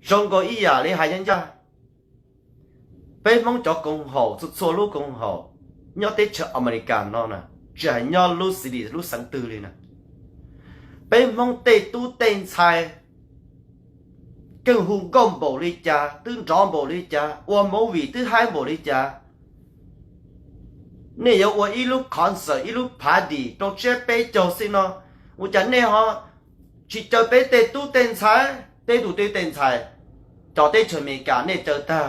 Zoo nkaus ib yam li hais ncaj ncaj, peb Hmoob cov koom haum txhua txhua lub koom haum nyob teb chaws Amelikas no na, tsis hais nyob lub xi li lub xeev twg li na, peb Hmoob tej tub tej ntxhais keej hu nkauj npaum li cas, twb nrov npaum li cas, ua movie twb haib npaum li cas, nej yuav ua ib lub concert ib lub party rau tsiab peb caug xwb no, ua cas nej ho tsis caw peb tej tub tej ntxhais, tej tub tej ntxhais, cov teb chaws Amelikas nej caw tag,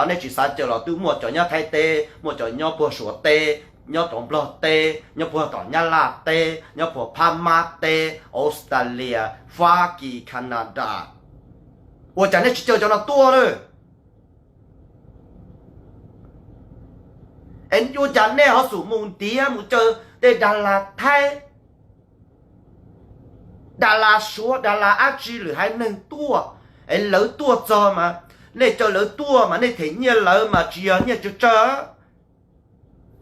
nej tsis xav caw los twb muaj cov nyob Thaib teb, muaj cov nyob puag Suav teb, nyob rau Nplog teb, nyob puag tom Nyab Laj teb, nyob puag Phab Mab teb, Australia, Fab Kis, Canada. Ua cas nej tsis caw cov no tuaj lawm? Es ua cas nej ho xum mus ntiav mus caw tej das las Thaib, das las Suav, das las dab tsi lwm haiv neeg tuaj? Es lawv tuaj txog mas nej caw lawv tuaj mas nej them nyiaj lawv mas tsis yog nyiaj tsawg tsawg,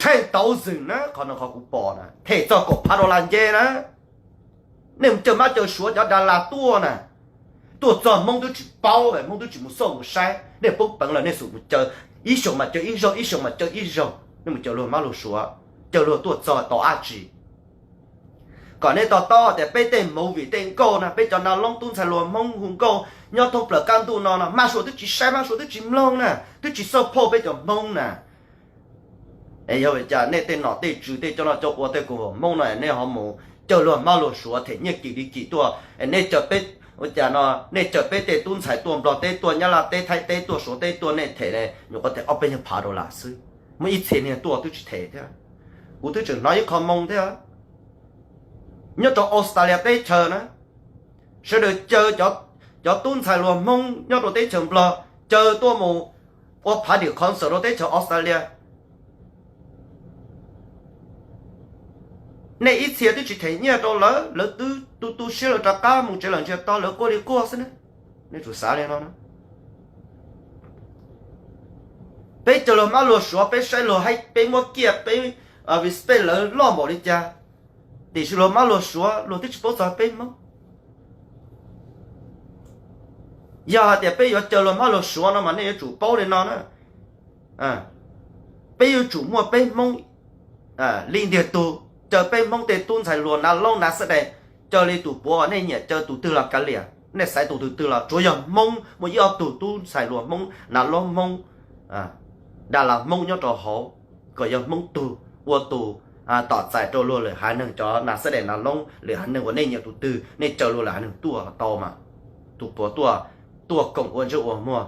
them tau xwm na, qhov no qhov kuv pom na, them txog kaum phav dollar nce na. Nej mus caw mab caw Suav cov das las tuaj na, tuaj txog Hmoob twb tsis paub, Hmoob twb tsis mus xauj mus saib, nej poob peev lawm nej xum mus caw, ib xyoos mas caw ib zaug, ib xyoos mas caw ib zaug, nej mus caw luag mab luag Suav, caw luag tuaj txog tau dab tsi? Kom nej to taub tias peb tej movie tej nkauj na, peb cov nas loob tub ntxhais hluas Hmoob hu nkauj nyob thoob plaws qab ntuj no no, mab Suav twb tsis saib, mab Suav twb tsis mloog na, twb tsis xauj phauj peb cov Hmoob na. Es yog vim cas nej tej nom tej tswv tej cov no cov ua tej koom haum Hmoob no nej ho mus caw luag mab luag Suav them nyiaj kim li kim tuaj, es nej caw peb, ua cas no nej caw peb tej tub ntxhais tuaj Nplog teb, tuaj Nyab Laj teb, Thaib teb, tuaj Suav teb tuaj, nej them nyuam qhuav them ob peb nyuag phav dollar xwb, muaj ib txhia niag tuaj twb tsis them thiab. Kuv twb tseem hnov ib qho moo thiab, nyob rau Australia teb chaws na, sawv daws caw cov tub ntxhais hluas Hmoob nyob rau teb chaws Nplog caw tuaj mus ua party concert rau teb chaws Australia. Nej ib txhia twb tsis them nyiaj rau lawv, lawv twb tu tu siab lawv rov qab mus tsev lawm, ntsiag to lawv quaj li quaj xwb na. Nej tsum xav li no na. Peb caw luag mab luag Suav, peb saib luag haib, peb muab kiag, peb respect lawv loj npaum li cas, tiam sis luag mab luag Suav luag twb tsis paub txog peb Hmoob. Yog hais tias peb yuav caw luag mab luag Suav no mas nej yuav tsum paub li no na, peb yuav tsum muaj peb Hmoob li ntiag tug, caw peb Hmoob tej tub ntxhais hluas nas loob nas xab dais, caw li tus puav uas nej nyiam caw tus twg los kav liam, nej xaiv tus twg twg los tsuav yog Hmoob, muaj ib ob tug tub ntxhais hluas Hmoob, nas loob Hmoob, das las Hmoob nyob rau hauv, kom yog Hmoob tug ua tus tom txais rau luag lwm haiv neeg cov nas xab dais nas loob lwm haiv neeg uas nej nyiam tus twg, nej caw luag lwm haiv neeg tuaj tau mas. Tus puav tuaj, tuaj koom ua ntsej ua muag,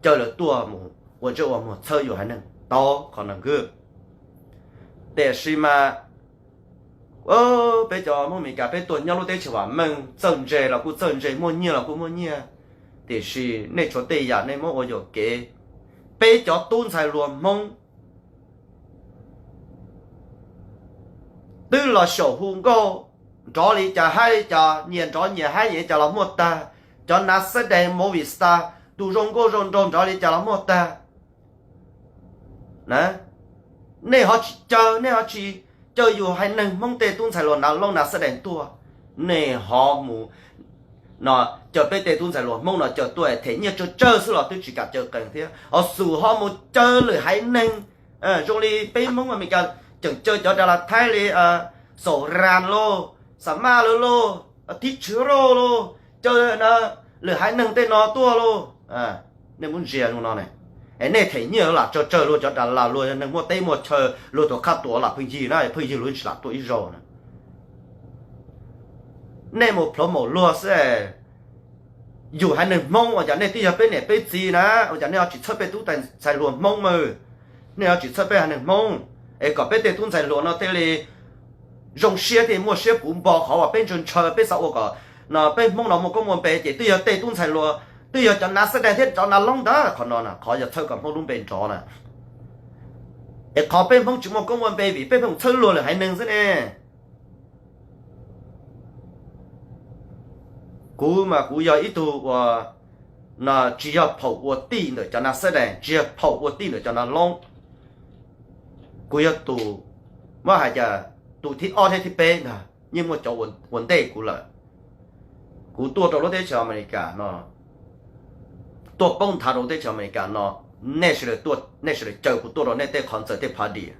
caw lawv tuaj mus ua ntsej ua muag txhawb yus haiv neeg tau qhov no nkawd. Tiam sis mas peb cov Hmoob Amelikas peb tuaj nyob lub teb chaws vam meej, txawj ntse los kuj txawj ntse, muaj nyiaj los kuj muaj nyiaj, tiam sis nej tshuav tej yam nej muab ua yuam kev. Peb cov tub ntxhais hluas Hmoob twb los xyaum hu nkauj nrov li cas haib li cas, nyias nrov nyias haib nyias li cas los muaj tag. Cov nas xab dais, movie star, tus zoo nkauj zoo nraug nrov li cas los muaj tag. Nej ho tsis caw, nej ho tsis caw yus haiv neeg Hmoob tej tub ntxhais hluas nas loob nas xab dais tuaj, nej ho mus no caw peb tej tub ntxhais hluas Hmoob no caw tuaj them nyiaj tsawg tsawg xwb los twb tsis kam caw qees thiab, ho xum ho mus caw lwm haiv neeg zoo li peb Hmoob Amelikas tseem caw cov das las Thaib li Xaum Ras lauj, Xa Maj lawv lauj, Thib Tswv Rauj lauj, caw lwm haiv neeg tej no tuaj lauj. Nej muab ntsia zoo no ne, es nej them nyiaj lam tsawg tsawg luag cov das las, luag yog neeg muaj teb muaj chaw, luag tus qhab tuam lam pheej yig na, pheej yig luag tsis lam tuaj ib zaug na. Nej mus plhuav maum luag xwb. Yus haiv neeg Hmoob ua cas nej twb yog peb niam peb txiv na, ua cas nej ho tsis txhawb peb tub ntxhais hluas Hmoob mas? Nej ho tsis txhawb peb haiv neeg Hmoob, es kom peb tej tub ntxhais hluas no thiaj li zoo siab thiaj muaj siab puv npo qhov uas peb ntshaw ntshaw peb xav ua kom no peb Hmoob no muaj koob muaj npe, ces twb yog tej tub ntxhais hluas, twb yog cov nas xab dais thiab cov nas loob ntag. Qhov no na qhov yog txhawb kom Hmoob lub npe nrov na. Es qhov peb Hmoob tsis muaj koob muaj npe vim peb pheej txhawb luag lwm haiv neeg xwb ne. Kuv mas kuv yog ib tug uas no tsis yog phaum ua tij ntawm cov nas xab dais, tsis yog phaum ua tij ntawm cov nas loob. Kuv yog tus, muab hais cas, tus thib ob thiab thib peb ntag, yeej muaj cov ua ntej kuv lawm. Kuv tuaj rau lub teb chaws Amelikas no, tuaj poob nthav rau teb chaws Amelikas no, nej sawv daws caw kuv tuaj rau nej tej qhov ntxawm tej phav diam.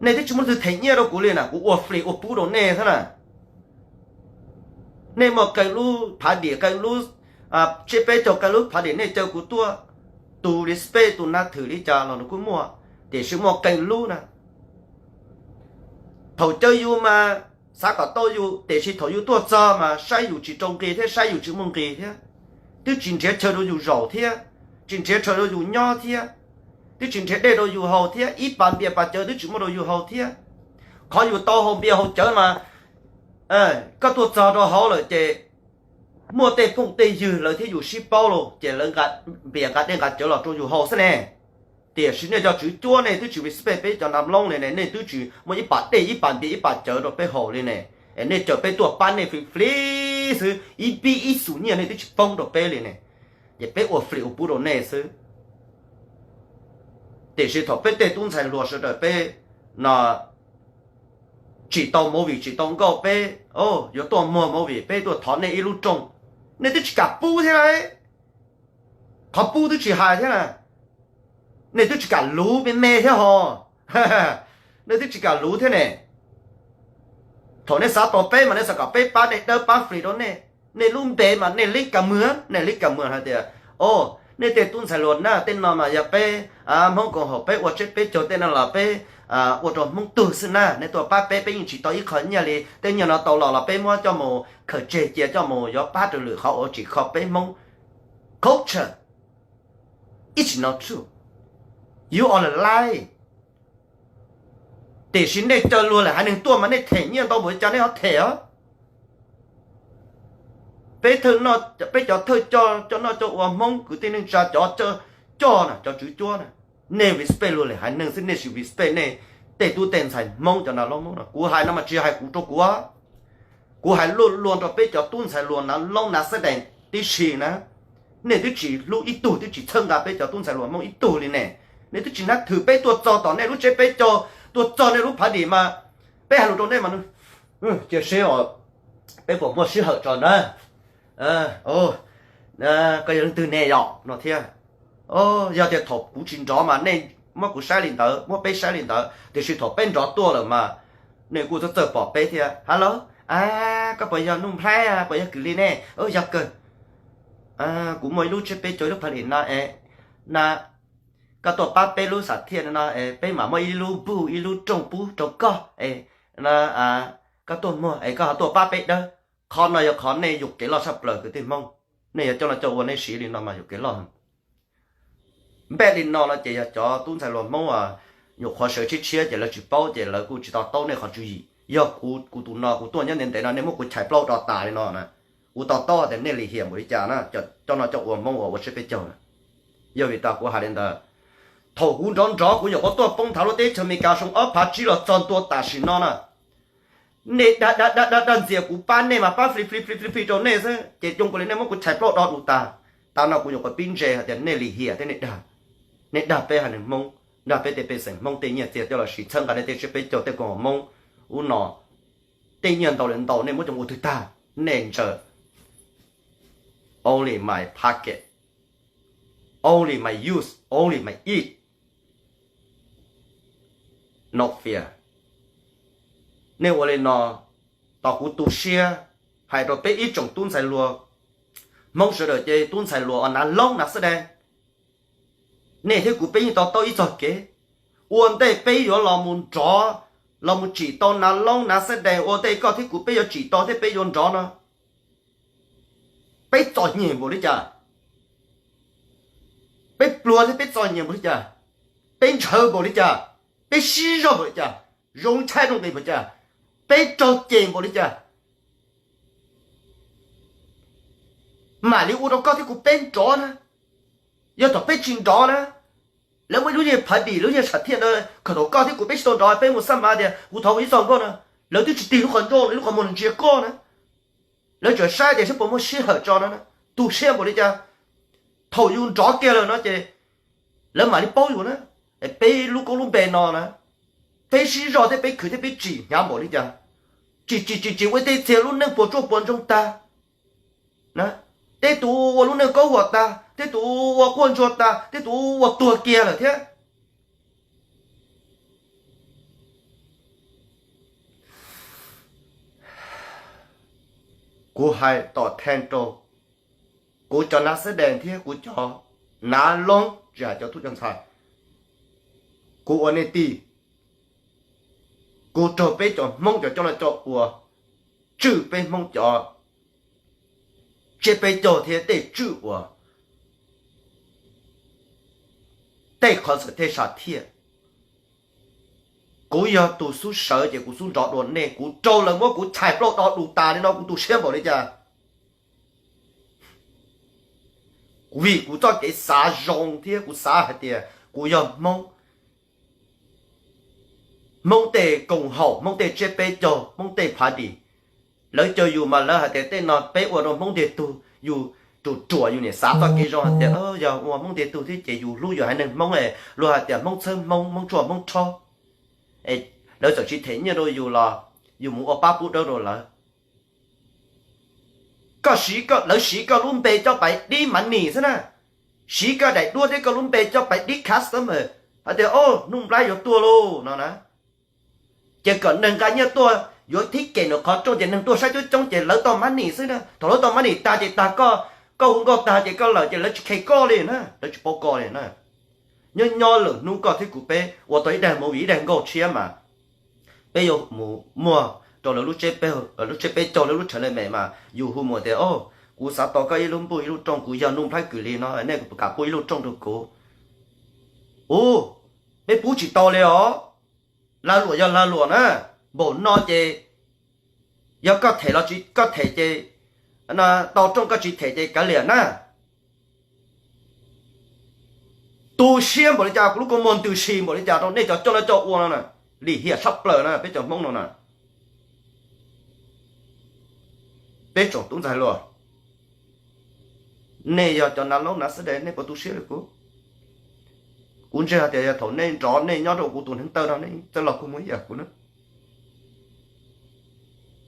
Nej twb tsis muaj leej twg them nyiaj rau kuv li na, kuv ua free ua pub rau nej thiab na. Nej muaj qee lub phav diam, qee lub, tsiab peb caug, qee lub phav diam nej caw kuv tuaj, tus respect tus na thwm li cas los nws kuj muaj, tiam sis muaj qee lub na, thaum caw yus mas xav kom tau yus, tiam sis thaum yus tuaj txog mas saib yus tsis rau nqi thiab saib yus tsis muaj nqis thiab. Twb tsis nrhiav chaw rau yus zaum thiab, tsis nrhiav chaw rau yus nyob thiab, twb tsis nrhiav dej rau yus haus thiab, ib pas npias pas cawv twb tsis muaj rau yus haus thiab. Qhov yus tau haus npias haus cawv mas, koj tuaj txog rau hauv lawm ces muaj tej phooj tej ywg lawv thiab yus sib paub los ces lawv nqa npias nqa dej nqa cawv los rau yus haus xwb ne. Tiam sis nej cov tswv cuab nej twb tsis respect peb cov nam loob li ne, nej twb tsis muaj ib pas dej ib pas npias ib pas cawv rau peb haus li ne. Es nej caw peb tuaj pab nej free free xwb, ib pib ib xus nyiaj nej twb tsis poob rau peb li ne. Ces peb ua free ua pub rau nej xwb. Tiam sis thaum peb tej tub ntxhais hluas sawv daws peb no tsis tau movie tsis tau nkauj peb yuav tuaj muag movie peb tuaj thov nej ib lub rooj, nej twb tsis kam pub thiab lauj. Qhov pub twb tsis hais thiab na, nej twb tsis kam luv me me thiab ho. Nej twb tsis kam luv thiab ne. Thaum nej xav tau peb mas nej xav kom peb pab nej dawb pab free rau nej. Nej lub npe mas nej Lib Kas Mws, nej Lib Kas Mws hais tias, o, nej tej tub ntxhais hluas na, tej no mas yog peb Hmoob koom haum peb ua tsiab peb caug tej no los peb ua rau Hmoob tug xwb na, nej tuaj pab peb, peb yeej tsis tau ib qho nyiaj li, tej nyiaj no tau los los peb muab coj mus khaws tseg cia coj mus yuav pab rau lwm qhov uas tsis kho peb Hmoob culture. It's not true. You are a lie. Tiam sis nej caw luag lwm haiv neeg tuaj mas nej them nyiaj ntau npaum li cas nej ho them os. Peb thawj, peb cov thawj coj noj coj ua Hmoob kwv tij neej tsa cov coj na, cov tswv cuab na, nej respect luag lwm haiv neeg xwb nej tsis respect nej tej tub tej ntxhais Hmoob cov nam loob Hmoob no. Kuv hais no mas tsis hais kuv rau kuv, kuv hais luaj luaj rau peb cov tub ntxhais hluas nam loob nam xab dees tib si na. Nej twb tsis hlub ib tug, twb tsis txhawb nqa peb cov tub ntxhais hluas Hmoob ib tug li ne. Nej twb tsis nab thwm peb tuaj txog tom nej lub tsiab peb caug, tuaj txog nej lub phav dim mas peb hais lus rau nej mas cia seb os, peb puas muaj sij hawm tso na. Koj yog leej twg ne yom no thiab. Yog tias thaum kuv tsis nrov mas nej muab kuv saib li ntawd, muab peb saib li ntawd, tiam sis thaum peb nrov tuaj lawm mas nej kuj txawj txawj pom peb thiab. Hello, koj puas yog Nuj Nplhaib, puas yog Kwm Lis ne? Yog kawg. Kuv muaj ib lub tsiab peb caug ib lub phav dim no es, na, koj tuaj pab peb lub xam thiaj no es peb mam muab ib lub npuj ib lub rooj pub rau koj es, koj tuaj muag es koj ho tuaj pab peb dawb. Qhov no yog qhov nej yuam kev loj tshaj plaws kwv tij Hmoob. Nej yog coj los coj ua nej siv li no mas yuam kev loj. Npaj li no no ces yog cov tub ntxhais hluas Hmoob nyuam qhuav sawv tshiab tshiab ces lawv tsis paub ces lawv kuj tsis to taub nej qhov tswv yim. Yog kuv, kuv tus no kuv tuaj nyob ntev ntev no nej muab kuv chais plaub do tas li no na, kuv to taub tias nej lim hiam npaum li cas na, coj no coj ua Hmoob uas ua tsiab peb caug na. Yog vim tas kuv hais li ntawd, thaum kuv nrov nrov kuv nyuam qhuav tuaj poob nthav lub teb chaws Amelikas xyoo ob phav tsib los txog ntua tam sim no na, nej dag dag dag dag ntxias kuv pab nej mas pab fli fli fli fli fli rau nej xwb ces zoo nkaus li nej muab kuv chais plaub do dus tas. Tav no kuv nyuam qhuav pib ntse hais tias nej lim hiam thiab nej dag. Nej dag peb haiv neeg Hmoob, dag peb tej pej xeem Hmoob tej nyiaj txiag coj los siv txhawb nqa nej tej tsiab peb caug tej koom haum Hmoob ub no, tej nyiaj ntau li ntau nej muab coj mus ua twg tag, nej ntsaws. Only my pocket, only my use, only my eat. No fear. Nej ua li no, tos kuv tu siab hais rau peb ib tsoom tub ntxhais hluas Hmoob sawv daws ces tub ntxhais hluas uas nav loob nav xab dais, nej thiab kuv peb yeej to taub ib txog kev. Ua ntej peb yuav los mus nrov, los mus tsim tau nav loob nav xab dais, ua ntej koj thiab kuv peb yuav tsim tau thiab peb yuav nrov no, peb txom nyem npaum li cas? Peb pluag thiab peb txom nyem npaum li cas? Peb ntshaw npaum li cas? Peb sib zog npaum li cas? Zoo ntshai zoo nqis npaum li cas? Peb raug cem npaum li cas? Mam li ua rau koj thiab kuv peb nrov na. Yog thaum peb tsis nrov na, lawv muaj ib lub niag phav dim lub niag sam thiaj ntawd khawm thaum koj thiab kuv peb tsis tau nrov peb mus xab mav tias kuv thov kuv ib txoj nkauj no, lawv twb tsis tig lub qhov ncauj lub qhov muag ntsia koj na. Lawv tseem saib tias seb puas muaj sij hawm tso no, tu siab npaum li cas. Thaum yus nrov kiag lawm no ces lawv mam li paub yus na. Peb lub koob lub npe no na, peb sib zog thiab peb khwv thiab peb tsim hnyav npaum li cas. Tsis tsis tsis tsis ua tej txhia lub neej puas tsuaj puas ntsoog tag. tej tus ua lub neej kaub huam tag, tej tus ua quaj ntsuag tag, tej tus ua tuag kiag lawm thiab. Kuv hais tom thee rau kuv cov nav xab dees thiab kuv cov nav loob, tsis hais cov tub cov ntxhais, kuv ua nej tij, kuv raug peb cov Hmoob cov coj noj coj ua, tswj peb Hmoob cov tsiab peb caug thiab tej tswj uas tej qhov txawm tej sam thiaj. Kuv yog tus xub sawv ces kuv xub nrov dua nej, kuv raug lawv muab kuv chais plaub do du tas li no kuv tu siab npaum li cas. Vim kuv txoj kev xav zoo thiab kuv xav hais tias kuv yog Hmoob, Hmoob tej koom haum, Hmoob tej tsiab peb caug, Hmoob tej phav dim. Lawv caw yus mas lawv hais tias tej no peb ua rau Hmoob ntiag tug, yus ruam ruam yus niam xav txoj kev zoo hais tias yog ua Hmoob ntiag tug thiab ces yus hlub yus haiv neeg Hmoob, luag hais tias Hmoob txhawb Hmoob, Hmoob tsuaj Hmoob rhaub, lawv txawm tsis them nyiaj rau yus los yus mus ua pab pub dawb rau lawv. Koj siv, lawv siv koj lub npe coj pais dib money xwb na, siv koj daim duab thiab koj lub npe coj pais dib customer, hais tias o, Nuj Nplhaib yuav tuaj lauj no na. Ces kom neeg nqa nyiaj tuaj yuav thib kem nws qhov rooj ces neeg tuaj saib coob coob ces lawv tau money xwb na. Thaum lawv tau money tag ces tag koj, koj hu nkauj tag ces koj lawm ces lawv tsis khe koj li na, lawv tsis paub koj li na. Nyob nyob lwm hnub koj thiab kuv peb ua tau ib daig movie ib daig nkauj tshiab mas peb yuav mus muag rau lawv lub tsiab peb caug, lawv lub tshawv le me mas yus hu mus tias o, kuv xav tau koj ib lub npuj ib lub rooj, kuv yog Nuj Nplhaib Kws Lis no, nej kam pub ib lub rooj rau kuv. Ub, peb pub tsis tau li os. Lag luam yog lag luam na, npaum no ces yog koj them los tsis koj them ces tau rooj, koj tsis them ces kav liam na. Tu siab npaum li cas, kuv lub kua muag ntws si npaum li cas rau nej cov coj noj coj ua no na, lim hiam tshaj plaws na peb cov Hmoob no na. Peb tsoom tub ntxhais hluas, nej yog cov nav loob nav xab dees nej puas tu siab li kuv? Kuv ntseeg hais tias yog thaum nej nrov nej nyob rau kuv tus neev taw no nej txawj los kuj muaj ib yam kuv na.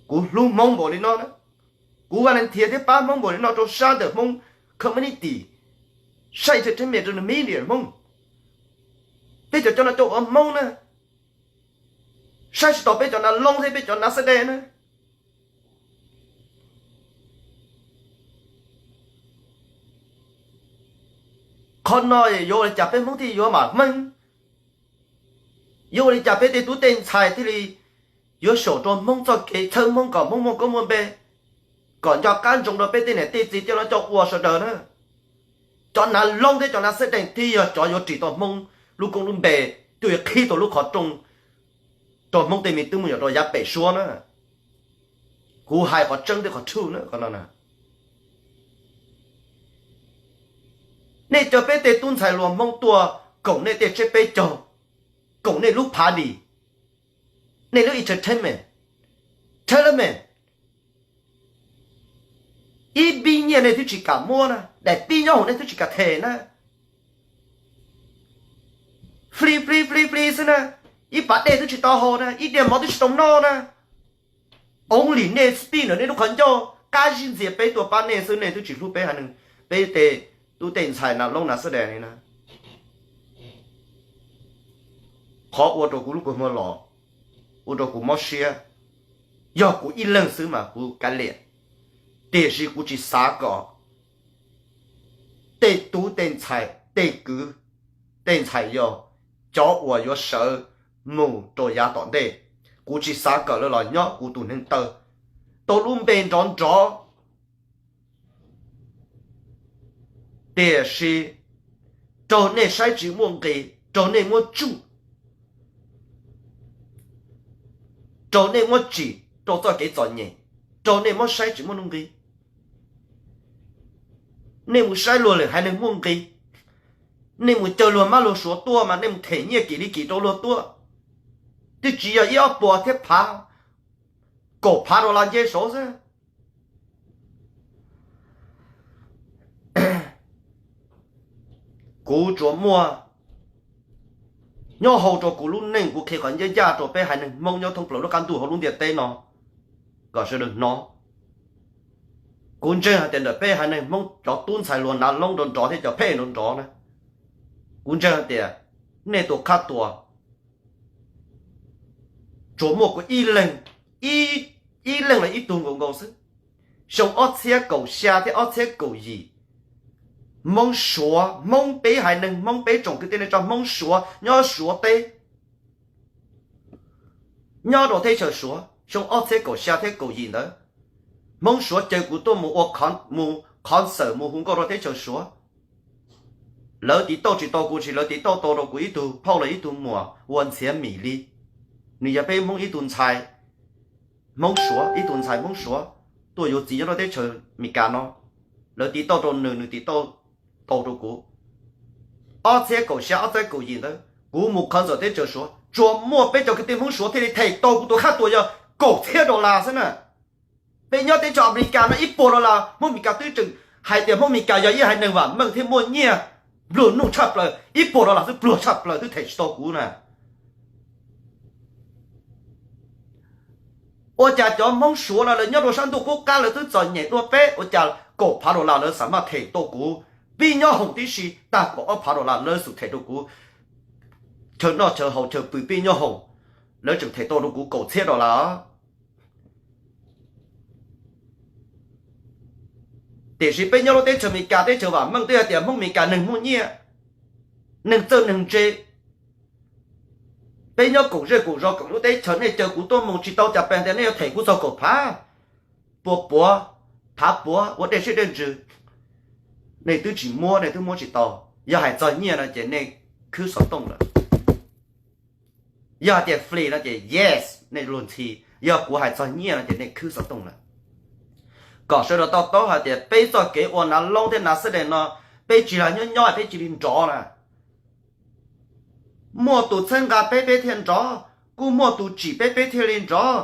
Kuv hlub Hmoob npaum li no na, kuv vaj leej thiav thiab pab Hmoob npaum li no rau sab ntawm Hmoob community, saib entertainment rau media Hmoob. Peb cov coj noj coj ua Hmoob na, saib tsis taus peb cov nav loob thiab peb cov nav xab dees na. Qhov no yuav ua li cas peb Hmoob thiaj yuav mam hmeej? Yuav ua li cas peb tej tub tej ntxhais thiaj li yuav xyaum rau Hmoob txoj kev, txhawb Hmoob kom Hmoob muaj koob muaj npe, kom nco qab ntsoov rau peb tej niam tej txiv coj noj coj ua sawv daws na? Cov nav loob thiab cov nav xab dees thiaj yog cov yuav ris tau Hmoob lub koob lub npe, thiaj yuav qhib tau lub qhov rooj rau Hmoob tej me tub me nyuam rau yav pem suab na. Kuv hais qhov tseeb thiab qhov true na qhov no na. Nej cov peb tej tub ntxhais hluas Hmoob tuaj koom nej tej tsiab peb caug, koom nej lub party, nej lub entertainment, tell me, ib pib nyiaj nej twb tsis kam muab na, daim pib nyob hauv nej twb tsis kam them na. Free free free free xwb na, ib pas dej twb tsis tau haus na, ib diav mov twb tsis tau noj na. Only nej speak ntawm nej lub qhov ncauj qab zib ntxias peb tuaj pab nej xwb, nej twb tsis hlub peb haiv neeg, peb tej tub tej ntxhais nav loob nav xab dees li na. Qhov ua rau kuv lub kua muag los, ua rau kuv mob siab, yog kuv ib leeg xwb mas kuv kav liam, tiam sis kuv tsis xav kom tej tub tej ntxhais tej kwv tej ntxhais yau, cov uas yuav sawv mus rau yav tom ntej, kuv tsis xav kom lawv los nyob kuv tus neev taw tau lub npe nrov nrov. Tiam sis raug nej saib tsis muaj nqis, raug nej muab tsuj, raug nej muab tsim rau txoj kev txom nyem, raug nej muab saib tsis muaj nuj nqis. Nej mus saib luag lwm haiv neeg muaj nqis, nej mus caw luag mab luag suav tuaj mas nej mus them nyiaj kim li kim rau luag tuaj, twb tsis yog ib ob puas thiab phav, kaum phav dollar nce saud xwb. Kuv tsuas muaj nyob hauv rau kuv lub neej, kuv qhia qhov ncaj ncaj rau peb haiv neeg Hmoob nyob thoob plaws lub qab ntuj hauv lub ntiaj teb no kom sawv daws hnov. Kuv ntseeg hais tias ntawm peb haiv neeg Hmoob cov tub ntxhais hluas hnav loob nrov nrov thiab cov phem nrov nrov na, kuv ntseeg hais tias nej tus qhab tua tsuas muaj kuv ib leeg los ib tug nkaus nkaus xwb. Xyoo ob txhiab kaum xya thiab ob txhiab kaum yim, Hmoob Suav, Hmoob peb haiv neeg Hmoob peb tsoom kwv tij neej tsa Hmoob Suav nyob Suav teb, nyob rau teb chaws Suav xyoo ob txhiab kaum xya thiab kaum yim ntawd, Hmoob Suav caw kuv tuaj mus ua, mus concert mus hu nkauj rau teb chaws Suav. Lawv tiv tauj tsis tau kuv, tsis, lawv tiv tauj tau rau kuv ib tug phauj los ib tug muam ua Ntxhiav Mim Lis. Nws yog peb Hmoob ib tug ntxhais Hmoob Suav, ib tug ntxhais Hmoob Suav tuaj yuav txiv nyob rau teb chaws Amelikas no. Lawv tiv tauj rau nws, nws tiv tauj tau rau kuv. Ob txhiab kaum xya ob txhiab kaum yim ntawd kuv mus concert teb chaws Suav, tsuas muaj peb cov kwv tij Hmoob Suav thiaj li them tau kuv tus qhab tua yog kaum txhiab dollar xwb na. Peb nyob teb chaws Amelikas no ib puas dollar, Hmoob Amelikas twb tseem hais tias Hmoob Amelikas yog ib haiv neeg vam meej thiab muaj nyiaj, pluag nuj tshaj plaws, ib puas dollar xwb pluag tshaj plaws twb them tsis tau kuv na. Ua cas cov Hmoob Suav no lawv nyob rau sab ntuj qub qab lawv twb txom nyem dua peb, ua cas kaum phav dollar lawv xav maj them tau kuv? Pib nyob hoom tib si tag kaum ob phav dollar lawv xum them rau kuv. Chaw noj chaw haus chaw pw pib nyob hoom, lawv tseem them tau rau kuv kaum txhiab dollar. Tiam sis peb nyob lub teb chaws Amelikas teb chaws vam meej twb hais tias Hmoob Amelikas neeg muaj nyiaj, neeg txawj neeg ntse. Peb nyob koom zej koom zos koom lub teb chaws, nej caw kuv tuaj mus tsis tau cas pes tias nej yuav them kuv txog kaum phav, pua puav, phav puav ua dej siab dej ntsws. Nej twb tsis muab, nej twb muab tsis tau. Yog hais txog nyiaj no ces nej khwb xov tooj lawm. Yog hais tias free no ces yes, nej luag ntxhi. Yog kuv hais txog nyiaj no ces nej khwb xov tooj lawm. Kom sawv daws to taub hais tias peb txoj kev ua hnav loob thiab hnav xab dees no, peb tsis los nyob nyob peb cia li nrov na. Muaj tus txhawb nqa peb, peb thiaj nrov, kuj muaj tus tsim peb, peb thiaj li nrov.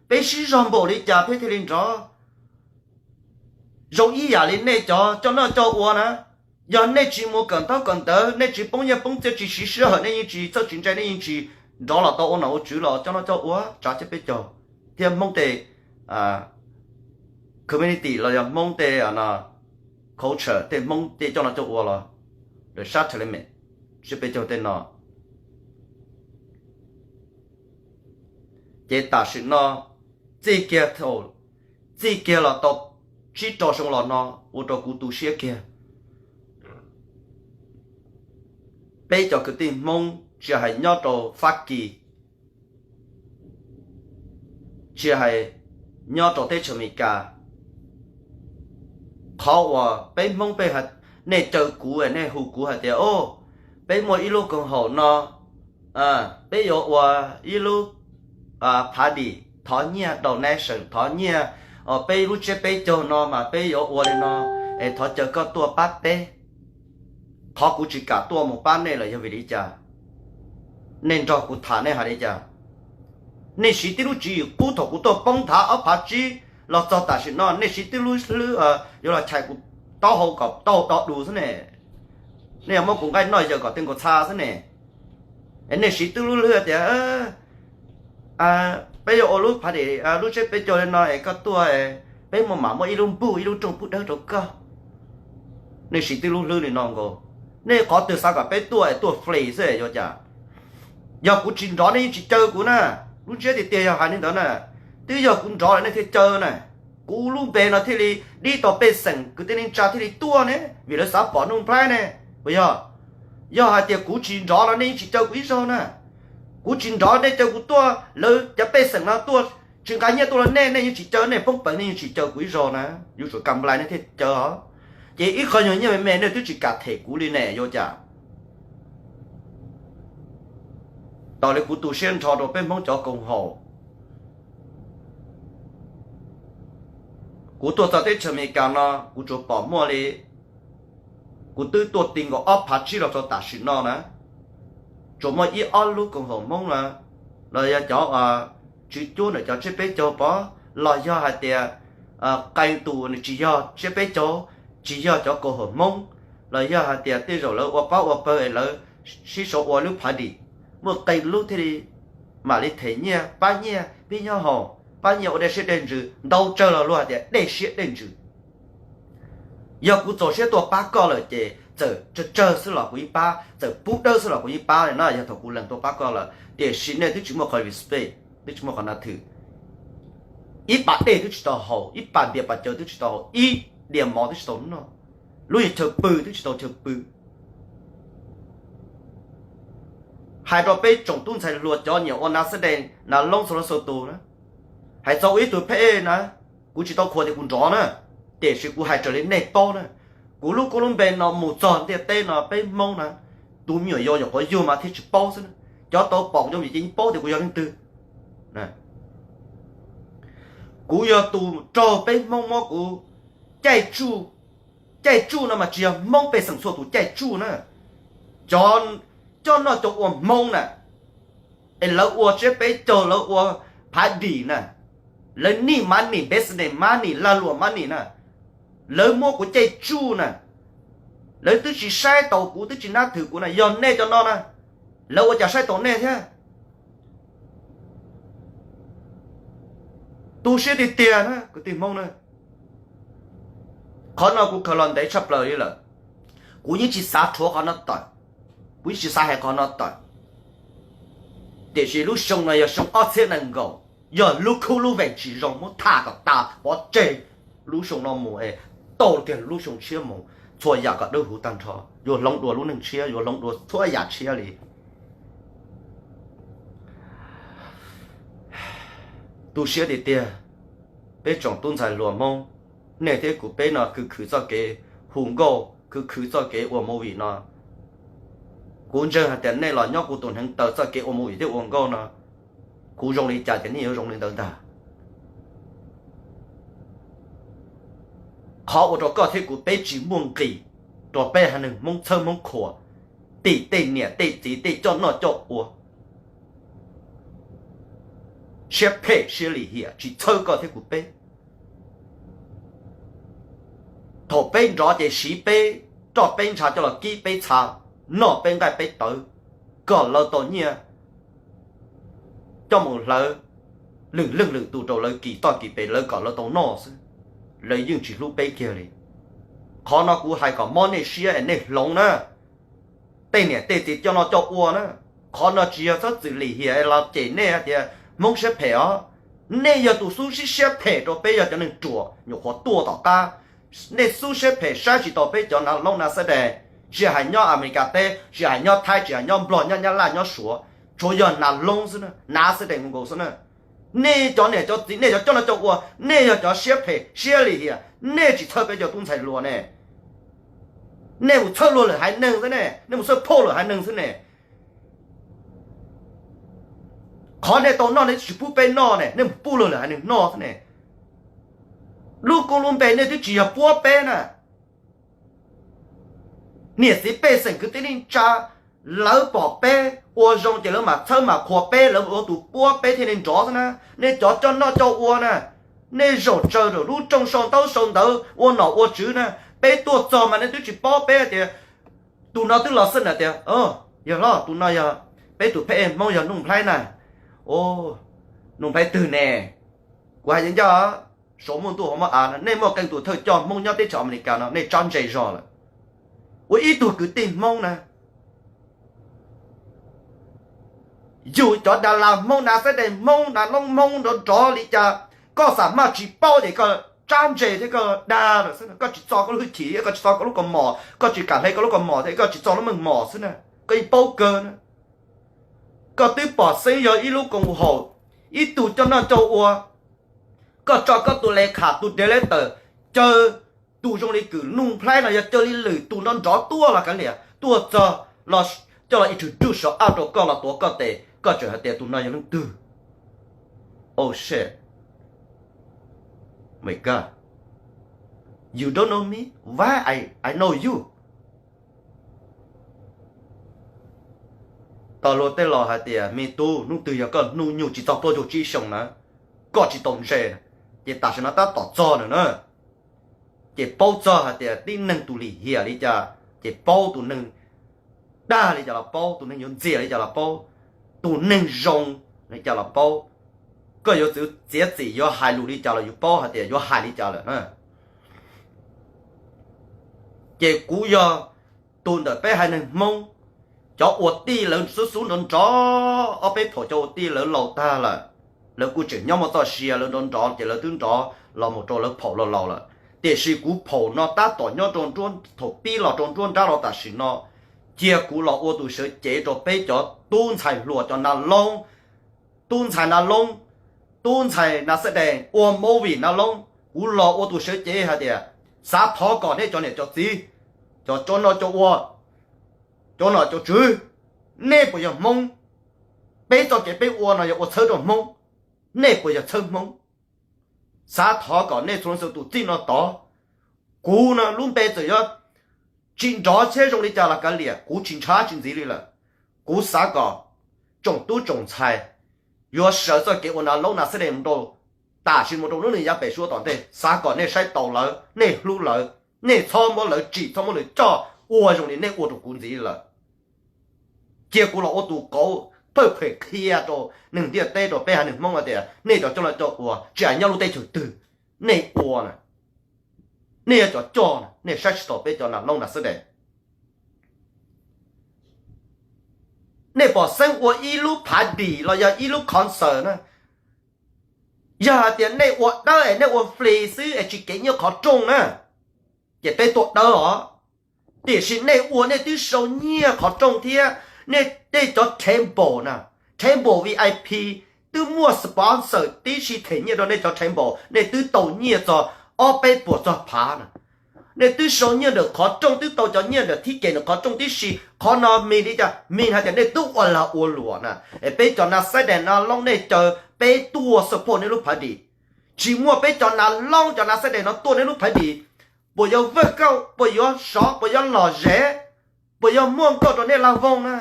Peb sib zog npaum li cas peb thiaj li nrov. Zoo ib yam li nej cov coj noj coj ua na, yog nej tsis mus kawm ntaub kawm ntawv, nej tsis poob nyiaj poob txiaj, tsis siv sij hawm, nej yeej tsis txawj tsis ntse, nej yeej tsis nrov los tau ua nom ua tswv los coj noj coj ua tsav tsis peb caug thiab Hmoob tej community los yog Hmoob tej culture, tej Hmoob tej coj noj coj ua los lawv sab thas le me tsis peb caug tej no. Ces tam sim no txij kiag thaum, txij kiag los tau tsib rau xyoo los no, ua rau kuv tu siab kiag. Peb cov kwv tij Hmoob tsis hais nyob rau Fab Kis, tsis hais nyob rau teb chaws Amelikas, qhov uas peb Hmoob peb, nej caw kuv, nej hu kuv hais tias, o, peb muaj ib lub koom haum no, peb yuav ua ib lub party, thov nyiaj, donation, thov nyiaj, peb lub tsiab peb caug no mas peb yuav ua li no, es thov caw koj tuaj pab peb. Qhov kuv tsis kam tuaj mus pab nej lawm yog vim li cas? Nej nrog kuv tham nej hais li cas? Nej siv tib lub tswv yim qub thaum kuv tuaj poob nthav ob phav tsib los txog tam sim no, nej siv tib lub hlwb yuav los chais kuv taub hau kom tau do dus xwb ne. Nej yuav muab kuv nqaij noj yaws kom tej nkaus txha xwb ne. Es nej siv tib lub hlwb tias peb yuav ua lub party, lub tsiab peb caug li no es koj tuaj, peb muaj mam muaj ib lub npuj ib lub rooj pub dawb rau koj. Nej siv tib lub hlwb li no nkaus, nej qhov twg xav kom peb tuaj es tuaj free xwb yuav cas? Yog kuv tsis nrov nej yeej tsis caw kuv na. Lub ntsiab tiag tiag yog hais li ntawd na. Twb yog kuv nrov lawm nej thiaj caw na. Kuv lub npe no thiaj li dib tau pej xeem kwv tij neej tsa thiaj li tuaj ne, vim lawv xav pom Nuj Nplhaib ne, puas yog? Yog hais tias kuv tsis nrov los nej yeej tsis caw kuv ib zaug na. Kuv tsis nrov nej caw kuv tuaj, lawv cov pej xeem no tuaj tsis nqa nyiaj tuaj los nej, nej yeej tsis caw, nej poob peev nej yeej tsis caw kuv ib zaug na. Yuav tsum kam nplai nej thiaj caw os. Ces ib qho nyuag nyiaj me me nej twb tsis kam them kuv li ne yuav cas? Tos li kuv tu siab nrho rau peb Hmoob cov koom haum. Kuv tuaj txog teb chaws Amelikas no kuv tsuas pom muaj li, kuv twb tuaj ti nkaus ob phav tsib los txog tam sim no na, tsuas muaj ib ob lub koom haum Hmoob na, los yog cov tswv cuab ntawm cov tsiab peb caug pov, los yog hais tias qee tus nws tsis yog tsiab peb caug, tsis yog cov koom haum Hmoob, los yog hais tias tej zaum lawv ua pab ua pawg es lawv sib sau ua lub party, muaj qee lub thiaj li mam li them nyiaj, pab nyiaj pib nyob haus, pab nyiaj ua dej siab dej ntsws, ntau tsawg los luag hais tias dej siab dej ntsws. Yog kuv txaus siab tuaj pab koj lawm ces txawm tsawg tsawg xwb los kuv yeej pab, txawm pub dawb xwb los kuv yeej pab li na, yog thaum kuv lees tuaj pab koj lawm. Tiam sis nej twb tsis muaj qhov respect, twb tsis muaj qhov na thwm. Ib pas dej twb tsis tau haus, ib pas npias pas cawv twb tsis tau haus, ib diav mov twb tsis tau noj, lub chaw pw twb tsis tau chaw pw. Hais rau peb tsoom tub ntxhais hluas cov nyiam ua nas xab dej nas loob txhua leej txhua tus na, hais txog ua ib tug phab ej na, kuv tsis tau qhuas tias kuv nrov na, tiam sis kuv hais raws li nej paub na. Kuv lub koob lub npe no mus txog ntiaj teb no peb Hmoob na, tus me nyuam yaus nyuam qhuav yug mas thiaj tsis paub xwb na. Cov tau pom kuv cov viv ces yeej paub tias kuv yog leej twg. Kuv yog tus raug peb Hmoob muab kuv caij tsuj. Caij tsuj no mas tsis yog Hmoob pej xeem txhua tus caij tsuj na, cov coj noj coj ua Hmoob na, es lawv ua tsiab peb caug, lawv ua phav dim na, lawv nij mab nim, business mab nim, lag luam mab nim na, lawv muab kuv caij tsuj na, lawv twb tsis saib taus kuv, twb tsis nab thwm kuv na, yog nej cov no na, lawv ua cas saib taus nej thiab? Tu siab tiag tiag na kwv tij Hmoob na. Qhov no kuv khaws los ntev tshaj plaws li lawm. Kuv yeej tsis xav rhuav qhov no tawm, kuv yeej tsis xav hais qhov no tawm. Tiam sis lub xyoo no yog xyoo ob txhiab nees nkaum, yog lub khub lub vees tsis zoo muab tham kom tas pov tseg lub xyoo no mus es tau kiag lub xyoo tshiab mus, txhua yam kom dawb huv tag nrho, yuav hloov dua lub neej tshiab, yuav hloov dua txhua yam tshiab li. Tu siab tiag tiag, peb tsoom tub ntxhais hluas Hmoob, nej thiab kuv peb no khwv khwv txoj kev hu nkauj, khwv khwv txoj kev ua movie no. Kuv ntseeg hais tias nej los nyob kuv tus hneev taw txoj kev ua movie thiab ua nkauj no, kuv zoo li cas ces nej yuav zoo li ntawd ntag. Qhov ua rau koj thiab kuv peb tsis muaj nqis rau peb haiv neeg Hmoob txhawb Hmoob qhuas, tim tej niam tej txiv tej coj noj coj ua, siab phem siab lim hiam tsis txhawb koj thiab kuv peb. Thaum peb nrov ces siv peb roj peb ntsha coj los kib peb txha, noj peb nqaij peb tawv, kom lawv tau nyiaj coj mus hlawv lwm leej lwm tus rau lawv kis toj kis pes lawv kom lawv tau noj xwb, lawv yeej tsis hlub peb kiag li. Qhov no kuv hais kom mob nej siab es nej hloov na, tej niam tej txiv coj noj coj ua na. Qhov no tsis yog txhob txwm lim hiam los cem nej hais tias Hmoob siab phem os. Nej yog tus xub sib siab phem rau peb yog cov neeg ruam nyuam qhuav tuaj tom qab. Nej xub siab phem saib tsis taus peb cov nav loob nav xab dais, tsis hais nyob Amelikas teb, tsis hais nyob Thaib, tsis hais nyob Nplog, nyob Nyab Laj, nyob Suav, tsuas yog nav loob xwb na, nav xab dais nkaus xwb na. Nej cov niam cov txiv, nej cov coj noj coj ua, nej yog cov siab phem siab lim hiam, nej tsis txhawb peb cov tub ntxhais hluas ne. Nej mus txhawb luag lwm haiv neeg xwb ne, nej mus txhawb phauj lwm haiv neeg xwb ne. Qhov nej tau noj nej tsis pub peb noj ne, nej mus pub luag lwm haiv neeg noj xwb ne. Lub koob lub npe nej twb tsis yog puab peb na. Niam txiv pej xeem kwv tij neej tsa, lawv pom peb ua zoo ces lawv mam txhawb mam qhuas peb, lawv ua tus puab peb thiaj li nrov xwb na. Nej cov coj noj coj ua na, nej zaum tsaws lub rooj sau ntaub sau ntawv ua nom ua tswv na, peb tuaj txog mas nej twb tsis paub peb tias tus no twb los xwb na tias, yog hlob tus no yog peb tus phab ej Hmoob yog Nuj Nplhaib na. Nuj Nplhaib twg ne? Kuv hais ncaj ncaj, saum muaj ntuj hauv muaj av no, nej muaj qee tus thawj coj Hmoob nyob teb chaws Amelikas no nej tsab ntse zog lawm. Ua ib tug kwv tij Hmoob na, yus cov da la Hmoob, nav xab dais Hmoob, nav loob Hmoob nrov nrov li cas, koj xam maj tsis paub ces koj tsab ntse thiab koj dag lawm xwb. Koj tsis txo koj lub hwj chim, koj tsis txo koj lub kaus mom, koj tsis kam hle koj lub kaus mom thiab koj tsis txo lub meej mom xwb na, koj yeej paub kawg na. Koj twb pom xeeb yog ib lub koom haum, ib tug coj noj coj ua, koj tso koj tus le kham tus director caw tus zoo li kwm Nuj Nplhaib no, yog caw li lwm tus nrov nrov tuaj los kav liam, tuaj txog los coj los introduce so ab rau koj los tuav koj tes, koj tseem hais tias tus no yog leej twg? Oh shit, my God, you don't know me, why I I know you? Tau luag tej laus hais tias me tub, hnub twg yog koj hnub nyoog tsis txog plaub caug tsib xyoos na, koj tsis tau ntse, ces tam sim no tab tom txog na na. Ces paub txog hais tias tib neeg tus lim hiam li cas, ces paub tus neeg dag li cas los paub, tus neeg yuav ntxias li cas los paub, tus neeg zoo li cas los paub. Koj yuav txiav txim yuav hais lus li cas los yus paub hais tias yuav hais li cas lawm na. Ces kuv yog tus ntawm peb haiv neeg Hmoob, cov ua tij lawv xub xub nrov nrov, ob peb phaum cov ua tij lawv laus tag lawm, lawv kuj tseem nyob muaj txoj sia, lawv nrov nrov ces lawv twb nrov los mus rau lawv phaum laus laus lawm. Tiam sis kuv phaum no tab tom nyob rau nruab, thaum pib los rau nruab nrab los tam sim no, cia kuv los ua tus sawv cev rau peb cov tub ntxhais hluas, cov na loob, tub ntxhais na loob, tub ntxhais na xab dees ua movie na loob. Kuv los ua tus sawv cev hais tias xav thov kom nej cov niam cov txiv, cov cov noj cov ua, cov nom cov tswv, nej puas yog Hmoob? Peb txoj kev peb ua no yog ua txhawb rau Hmoob, nej puas yog txhawb Hmoob? Xav thov kom nej txhua leej txhua tus txij no tod, kuv no lub npe txawm yuav tsis nrov thiab zoo li cas los kav liam, kuv tsis ntshai tsis ntxiv li lawm. Kuv xav kom tsoom tub tsoom ntxhais yuav sawv txoj kev ua na loob na xab dees mus rau, tam sim mus rau lub neej yav pem suab tom ntej, xav kom nej saib taus lawv, nej hlub lawv, nej txhob muab lawv tsim, txhob muab lawv coj ua zoo li nej ua rau kuv ntxiv lawm. Cia kuv los ua tus qauv phawj phem qhia rau neeg ntiaj teb, rau peb haiv neeg Hmoob hais tias nej cov coj noj coj ua tsis hais nyob lub teb chaws twg, nej ua na, nej yog cov coj na, nej saib tsis taus peb cov na loob na xab dees. Nej pom xeeb ua ib lub party los yog ib lub concert na, yog hais tias nej ua dawb es nej ua free xwb es tsis kev nyiaj qhov rooj na, ces peb tuaj dawb os. Tiam sis nej ua nej twb sau nyiaj qhov rooj thiab, nej tej cov table na, table V I P twb muaj sponsor tib si them nyiaj rau nej cov table, nej twb tau nyiaj txog ob peb puas txog phav na. Nej twb sau nyiaj ntawm qhov rooj, twb tau cov nyiaj ntawm thib ces ntawm qhov rooj tib si. Qhov no mean li cas? Mean hais tias nej twb ua lag ua luam na. Es peb cov na xab dees na loob nej caw peb tuaj support nej lub party. Tsis muaj peb cov na loob cov na xab dees no tuaj nej lub party, puas yuav vwj kauj, puas yuav sov, puas yuav lom zem, puas yuav muaj nkauj rau nej laj voog na?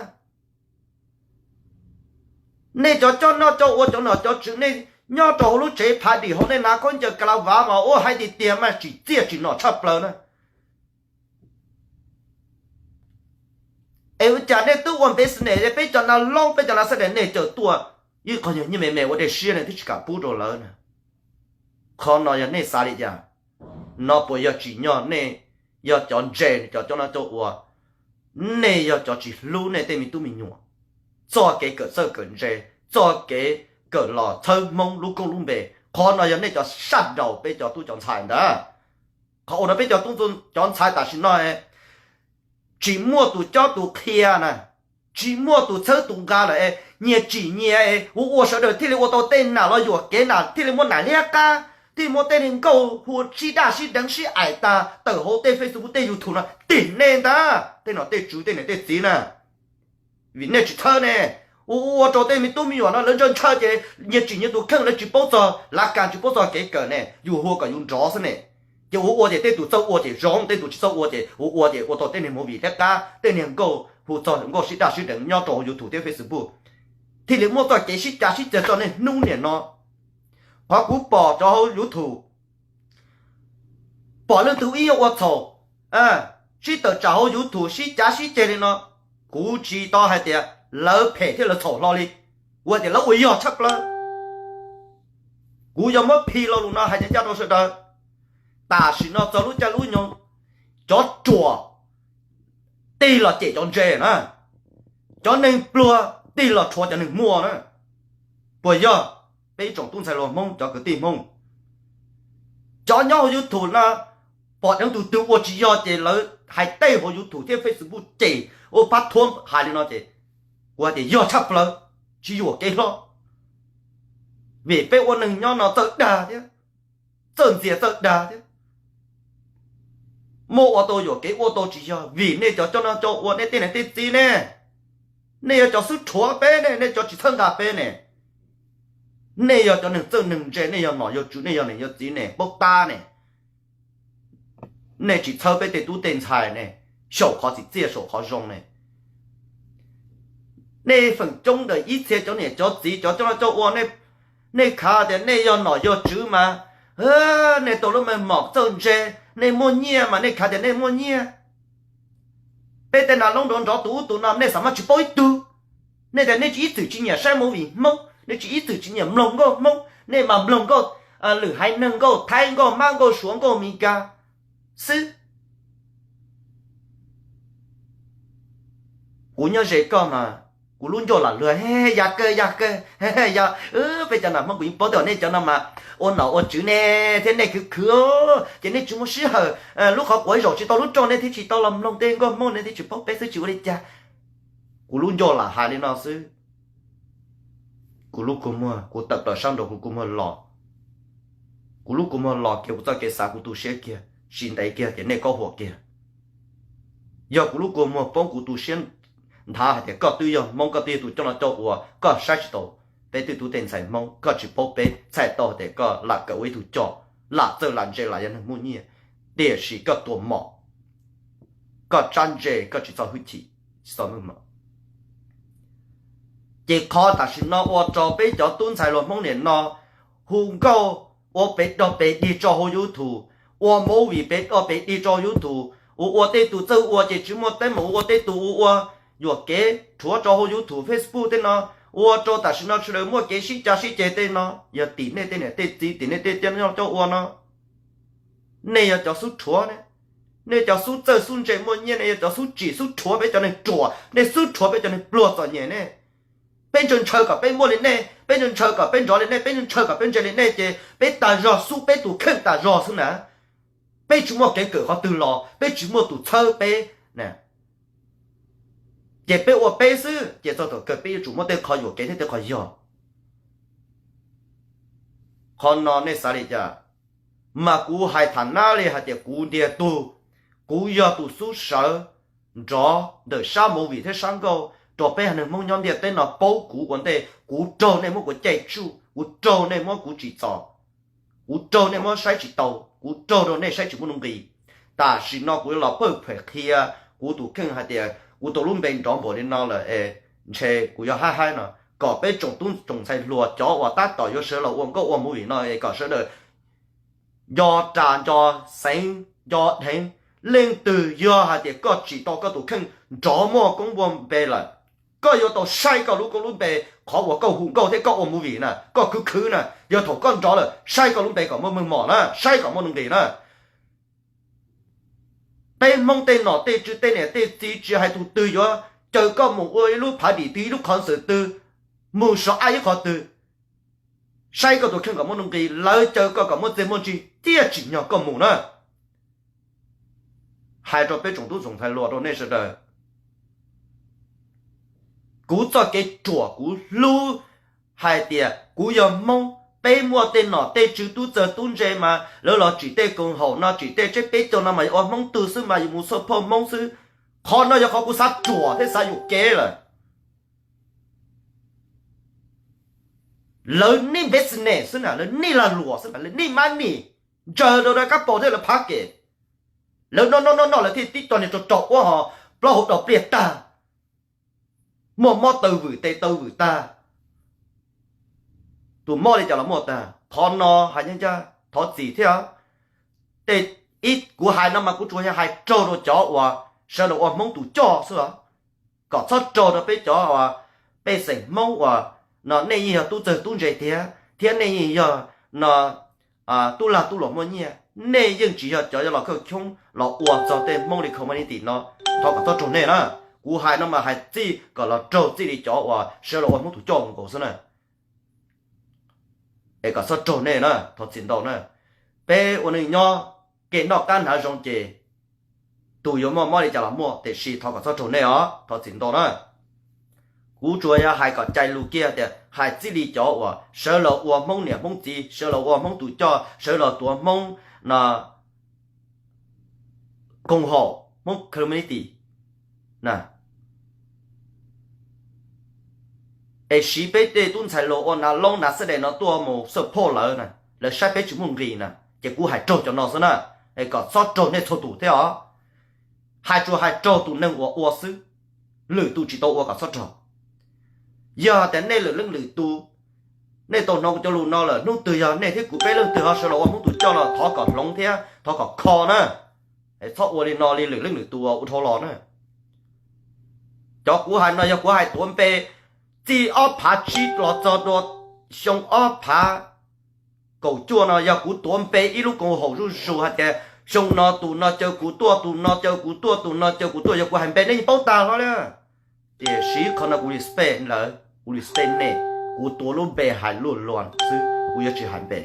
Nej cov coj noj coj ua, cov nom cov tswv, nej nyob rau hauv lub tsev party hauv, nej hnav khaub ncaws ka la vav mas ua hais tiag tiag mas tsim txiaj tsim nom tshaj plaws na. Es ua cas nej twb ua business, peb cov na loob, peb cov na xab dees nej caw tuaj, ib qho nyuag nyiaj me me ua dej siab nej twb tsis kam pub rau lawv na. Qhov no yog nej xav li cas? No puas yog tsim nyog nej yog cov ntse, cov coj noj coj ua? Nej yog cov tsis hlub nej tej me tub me nyuam. Txoj kev kawm txawj kawm ntse, txoj kev kawm los txhawb Hmoob lub koob lub npe, qhov no yog nej cov saj daus peb cov tub cov ntxhais ntag. Qhov uas no peb cov tub cov ntxhais tam sim no tsis muaj tus cob tus qhia na, tsis muaj tus txhawb tus nqa lawm es nyias tsim nyias es ua ua sawv daws thiaj li ua tau tej nam los yuam kev, nam thiaj li muab nam liab qab, thiaj li muab tej niag nkauj hu sib daj sib deev sib aim tas tawm hauv tej Facebook tej YouTube no tim nej ntag, tej nom tej tswv tej niam tej txiv na. Vim nej tsis txhawb ne, ua ua rau tej me tub me nyuam no lawv ntshaw ntshaw ces nyias tsim nyias tus kheej, lawv tsis paub txog lav kas, tsis paub txog kev kawm ne, yus hu kom yus nrov xwb ne. Ces ua ua ces tej tus txawj ua ces zoo, tej tus tsis txawj ua ces ua ua ces ua tau tej niag movie liab qab, tej niag nkauj hu txog nkauj sib daj sib deev nyob rau hauv YouTube thiab Facebook, thiaj li muaj txoj kev sib cav sib ceg txog niaj hnub niam no. Qhov kuv pom cov hauv YouTube, pom leej twg ib nyuag ua txhaum, sib tawm tsam hauv YouTube sib cav sib ceg li no, kuv tsis tau hais tias lawv phem thiab lawv txhaum hlo li, kuv hais tias lawv ua yog tshaj plaws. Kuv yuav muab phi lo lus no hais ncaj ncaj rau sawv daws. Tam sim no txog lub caij lub nyoog, cov ruam tig los cem cov ntse na, cov neeg pluag tig los rhuav cov neeg muaj na. Puas yog? Peb tsoom tub ntxhais hluas Hmoob, cov kwv tij Hmoob, cov nyob hauv YouTube no, pom deev tus twg ua tsis yog ces lawv hais tej hauv YouTube thiab Facebook ces ua pab thuam hais li no ces kuv hais tias yog tshaj plaws, tsis yuam kev hlo. Vim peb ua neeg nyob no txawj dag thiab, txawj ntxias txawj dag thiab. Muaj ua tau yuam kev ua tau tsis yog vim nej cov coj noj coj ua, nej tej niam tej txiv ne, nej yog cov xub rhuav peb ne, nej cov tsis txhawb nqa peb ne. Nej yog cov neeg txawj neeg ntse, nej yog nom yog tswv, nej yog niam yog txiv ne, paub tab ne. Nej tsis txhawb peb tej tub tej ntxhais ne, saum qhov txim txiaj saum qhov zoo ne. Nej feem coob ntawm ib txhia cov niam cov txiv cov coj noj coj ua, nej khav tias nej yog nom yog tswv mas, nej tau lub meej mom txawj ntse, nej muaj nyiaj mas nej khav tias nej muaj nyiaj. Peb tej nas loob nrov nrov tus ub tus no nej xav mas tsis paub ib tug. Nej tias nej tsis ib txwm tsis nyiam saib movie Hmoob, nej tsis ib txwm tsis nyiam mloog nkauj Hmoob, nej mas mloog nkauj lwm haiv neeg, nkauj Thaib, nkauj Mab, nkauj Suav, nkauj Mes Kas xwb. Kuv nyob ze koj mas kuv lub ncauj lam luag, ya kawg ya kawg, ya, peb cov nam Hmoob kuv yeej paub tias nej cov no mas ua nom ua tswv ne, thiab nej khwv khwv, ces nej tsis muaj sij hawm, lub qhov quav zaum tsis tau lub roj nej thiaj tsis tau los mloog tej nkauj Hmoob, nej thiaj tsis paub peb xwb, tsis ua li cas. Kuv lub ncauj lam hais li no xwb. Kuv lub kua muag kuv tawm plaws sab nraud kuv kua muag los. Kuv lub kua muag los kiag kuv txoj kev xav kuv tu siab kiag, sim ntev kiag ces nej kaub huam kiag. Yog kuv lub kua muag poob kuv tu siab nthav hais tias koj twb yog Hmoob, koj twb yog tus coj noj coj ua, koj saib tsis taus peb tej tub tej ntxhais Hmoob, koj tsis paub peb, txhais tau hais tias koj lam kawm ua ib tug coj, lam txawj lam ntse, lam yog neeg muaj nyiaj, tiam sis koj tua mom, koj tsab ntse, koj tsis txo hwj chim, tsis txo meej mom. Ces qhov tam sim no ua rau peb cov tub ntxhais hluas Hmoob niam no hu nkauj, ua pes dog pes dig tso hauv YouTube, ua movie pes dog pes dig tso YouTube, ua ua tej tus txawj ua ces tsis muaj teeb meem, ua ua tej tus ua ua yuam kev rhuav tso hauv YouTube, Facebook tej no, ua rau tam sim no sawv daws muaj kev sib cav sib ceg tej no. Yog tim nej tej niam tej txiv, tim nej tej coj noj coj ua no, nej yog cov xub rhuav ne, nej cov xub txawj xub ntse muaj nyiaj, nej yog cov xub tsim xub rhuav peb cov neeg ruam, nej xub rhuav peb cov neeg pluag txom nyem ne. Peb ntshaw ntshaw kom peb muaj li nej, peb ntshaw ntshaw kom peb nrov li nej, peb ntshaw ntshaw kom peb ntse li nej ces peb tas zog xub peb tus kheej tas zog xwb na. Peb tsis muaj kev kawm qhov twg los, peb tsis muaj tus txhawb peb, ces peb ua peb xwb ces txog thaum kawg peb yuav tsum muaj tej qhov yuam kev thiab tej qhov yog. Qhov no nej xav li cas? Mas kuv hais tham nab li hais tias kuv ntiag tug, kuv yog tus xub sawv nrov ntawm sab movie thiab sab nkauj rau peb haiv neeg Hmoob nyob ntiaj teb no paub kuv ua ntej. Kuv raug nej muab kuv caij tsuj, kuv raug nej muab kuv tsim txom, kuv raug nej muab saib tsis taus, kuv raug rau nej saib tsis muaj nuj nqis. Tam sim no kuv yuav los pawj phem qhia kuv tus kheej hais tias kuv tus lub npe nrov npaum li no lawm es ntshe kuv yuav haib haib no, kom peb tsoom tub tsoom ntxhais hluas cov uas tab tom yuav sawv los ua nkauj ua movie no es kom sawv daws nco ras nco xeev nco dheev. Leej twg yog hais tias koj tsim tau koj tus kheej nrov muaj koob muaj npe lawm, koj yuav tau saib koj lub koob lub npe, qhov uas koj hu nkauj thiab koj ua movie na, koj khwv khwv na, yog thaum koj nrov lawm saib koj lub npe kom muaj meej mom na, saib kom muaj nuj nqis na. Peb Hmoob tej nom tej tswv tej niam tej txiv tsis hais tus twg yuav caw koj mus ua ib lub phav dim twg ib lub qhov ntxawm twg, mus so ab ib qhov twg, saib koj tus kheej kom muaj nuj nqis, lawv caw koj kom muaj txiaj muaj ntsig thiaj tsim nyog koj mus na. Hais rau peb tsoom tub tsoom ntxhais hluas rau nej sawv daws, kuv txoj kev ruam kuv hlub hais tias kuv yog Hmoob, peb muaj tej nom tej tswv tub txawg tub ntse mas lawv los tsim tej koom haum no tsim tej tseb peb caug no mas yog ua Hmoob tug xwb mas yus mus xoj phoj Hmoob xwb. Qhov no yog qhov kuv xav ruam thiab xav yuam kev lawm. Lawv nij business xwb na, lawv nij lag luam xwb na, lawv nij mab nim ntsaws rau kab paus thiab lawv phav kem. Lawv noj noj noj noj lawv thiaj tib co niag rau rau ua ho plaub hau rau pliaj tag, muaj mob taw vwm tes taw vwm tag. Tus mob li cas los muaj tag. Qhov no hais ncaj ncaj thov txim thiab. Tej ib kuv hais no mas kuv tsuas yog hais raug rau cov uas sawv daws ua Hmoob tus coj xwb os, kom txhob raug rau peb cov uas pej xeem Hmoob uas no nej yeej yog tub txawg tub ntse tiag thiab nej yeej yog no tub lag tub luam muaj nyiaj, nej yeej tsis yog cov yuav los khawj khoob los ua txog tej Hmoob li community no. Thov kom txhob raug nej na. Kuv hais no mas hais txij kom los raug txij li cov uas sawv los ua Hmoob tus coj nkaus xwb na. Es kom txhob raug nej na, thov txim ntau na. Peb ua neej nyob, kev noj qab hnav zoo ces tus yuav muaj mob li cas los muaj, tiam sis thov kom txhob raug nej os, thov txim ntau na. Kuv tsuas yog hais kom cais lus kiag tias hais txij li cov uas sawv los ua Hmoob niam Hmoob txiv, sawv los ua Hmoob tus coj, sawv los tuav Hmoob no koom haum, Hmoob community na, es siv peb tej tub ntxhais hluas ua nav loob nav xab des no tuaj mus xawj phauj lawv na, lawv saib peb tsis muaj nqis na, ces kuv hais raug cov no xwb na, es kom txhob raug nej txhua tus thiab os. Hais tsuas hais raug tus neeg uas ua xwb, lwm tus tsis tau ua kom txhob raug. Yog tias nej lwm leej lwm tus, nej tau hnov kuv cov lus no lawm, hnub twg yog nej thiab kuv peb leej twg ho sawv los ua Hmoob tus coj los thov kom hloov thiab thov kom kho na. Es txhob ua li no li lwm leej lwm tus ua dhau los na. Cov kuv hais no yog kuv hais tuav npe txij ob phav tsib los txog rau xyoo ob phav kaum cuaj no yog kuv tuav npe ib lub koom haum zuj zus hais tias xyoo no tus no caw kuv tuaj, tus no caw kuv tuaj, tus no caw kuv tuaj, yog kuv hais npe nej yeej paub tag hlo li. Tiam sis qhov no kuv respect lawv, kuv respect nej, kuv tuav lub npe hais luaj luas xwb, kuv yuav tsis hais npe.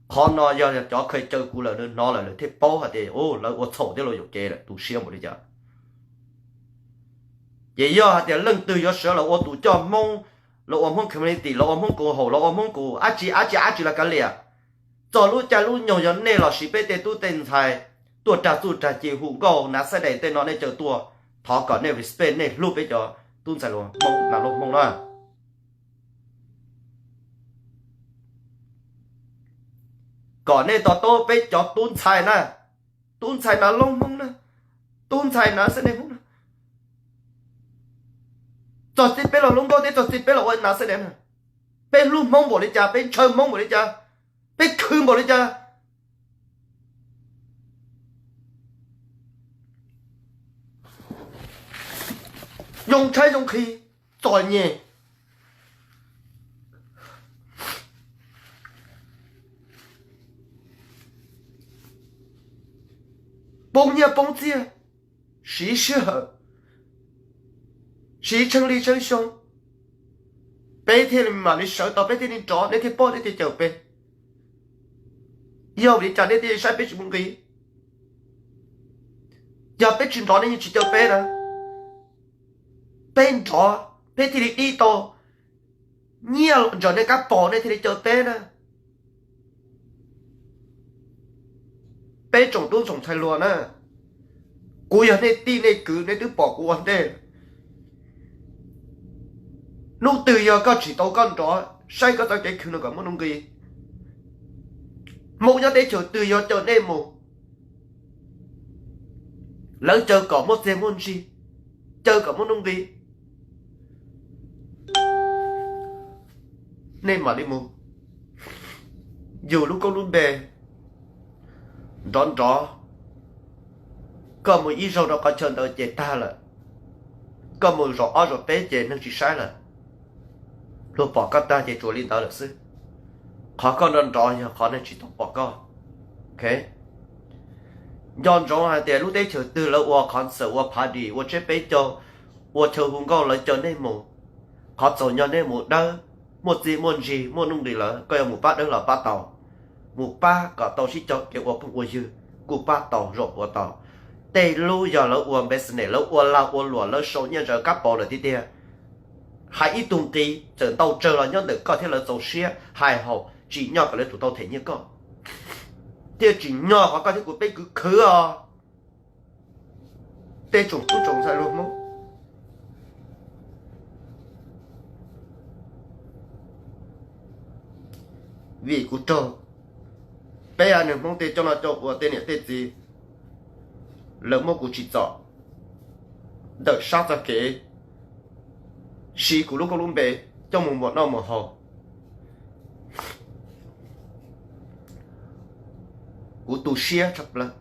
Qhov no yog cov khaws caw kuv lawm hnov lawm lawv thiaj paub hais tias lawv ua txhaum thiab lawv yuam kev lawm, tu siab npaum li cas. Ces yog hais tias leej twg yuav sawv los ua tus coj Hmoob, los ua Hmoob community, los ua Hmoob koom haum, los ua Hmoob koom ab tsi ab tsi ab tsi los kav liam, txog lub caij lub nyoog yog nej los sis peb tej tub tej ntxhais tuaj rag txuj rag ci hu nkauj Nav Xab Dais tej no nej caw tuaj, thov kom nej respect, nej hlub peb cov tub ntxhais Hmoob Nav Loob Hmoob na. Kom nej to taub peb cov tub ntxhais na, tub ntxhais Nav Loob Hmoob na, tub ntxhais Nav Xab Dais Hmoob na, txog txij peb los hlub nkauj thiab txog txij peb los ua Nav Xab Dais na, peb hlub Hmoob npaum li cas, peb ntshaw Hmoob npaum li cas, peb khwv npaum li cas, yoo tshaib yoo nqhis, txom nyem, poob nyiaj poob txiaj, siv sij hawm, siv tsheej li tsheej xyoo, peb thiaj li mam li sawv tau, peb thiaj li nrov, nej thiaj paub, nej thiaj caw peb. Yog vim li cas nej thiaj saib peb tsis muaj nqis? Yog peb tsis nrov nej yeej tsis caw peb na. Peb nrov, peb thiaj li dib tau nyiaj los ntawm nej kab pom, nej thiaj li caw peb na. Peb tsoom tub tsoom ntxhais hluas na, kuv yog nej tij nej kwv, nej twb pom kuv ua ntej. Hnub twg yog koj tsis tau koj nrov, saib koj txoj kev khwv no kom muaj nuj nqis. Hmoob nyob teb chaws twg yog caw nej mus, lawv caw kom muaj txiag muaj ntsig, caw kom muaj nuj nqis, nej mam li mus yug lub koob lub npe nrov nrov. Koj mus ib zaug rau qhov chaw ntawd ces tag lawm, koj mus zaum ob zaum peb ces neeg tsis saib lawm. Luag pom koj tag ces tsuas li ntawd lawm xwb. Qhov koj nrov nrov yog qhov neeg tsis tau pom koj. Nco ntsoov hais tias lub teb chaws twg lawv ua concert, ua party, ua tsiab peb caug, ua chaw hu nkauj, lawv caw nej mus. Qhov txaus ntshai nej mus dawb, muaj txiag muaj ntsig, muaj nuj nqis lawm, koj yuav mus pab dawb los pab tau, mus pab kom tau sib cog kev ua phooj ua ywg, kuj pab tau, zaum puav tau. Tej lub yog lawv ua business, lawv ua lag ua luam, lawv sau nyiaj ntawv kab paus lawm tiag tiag. Hais ib tug nqi txawm ntau tsawg los nyob ntawm koj thiab lawv txaus siab hais haum, tsim nyog kom lawv tsum tau them nyiaj koj, thiaj tsim nyog qhov koj thiab kuv peb kwv khwv os. Tej tsoom tub tsoom ntxhais hluas Hmoob, vim kuv raug peb haiv neeg Hmoob tej coj noj coj ua, tej niam tej txiv, lawv muab kuv tsim txom ntawm sab txoj kev siv kuv lub koob lub npe coj mus muam noj muam haus. Kuv tu siab tshaj plaws.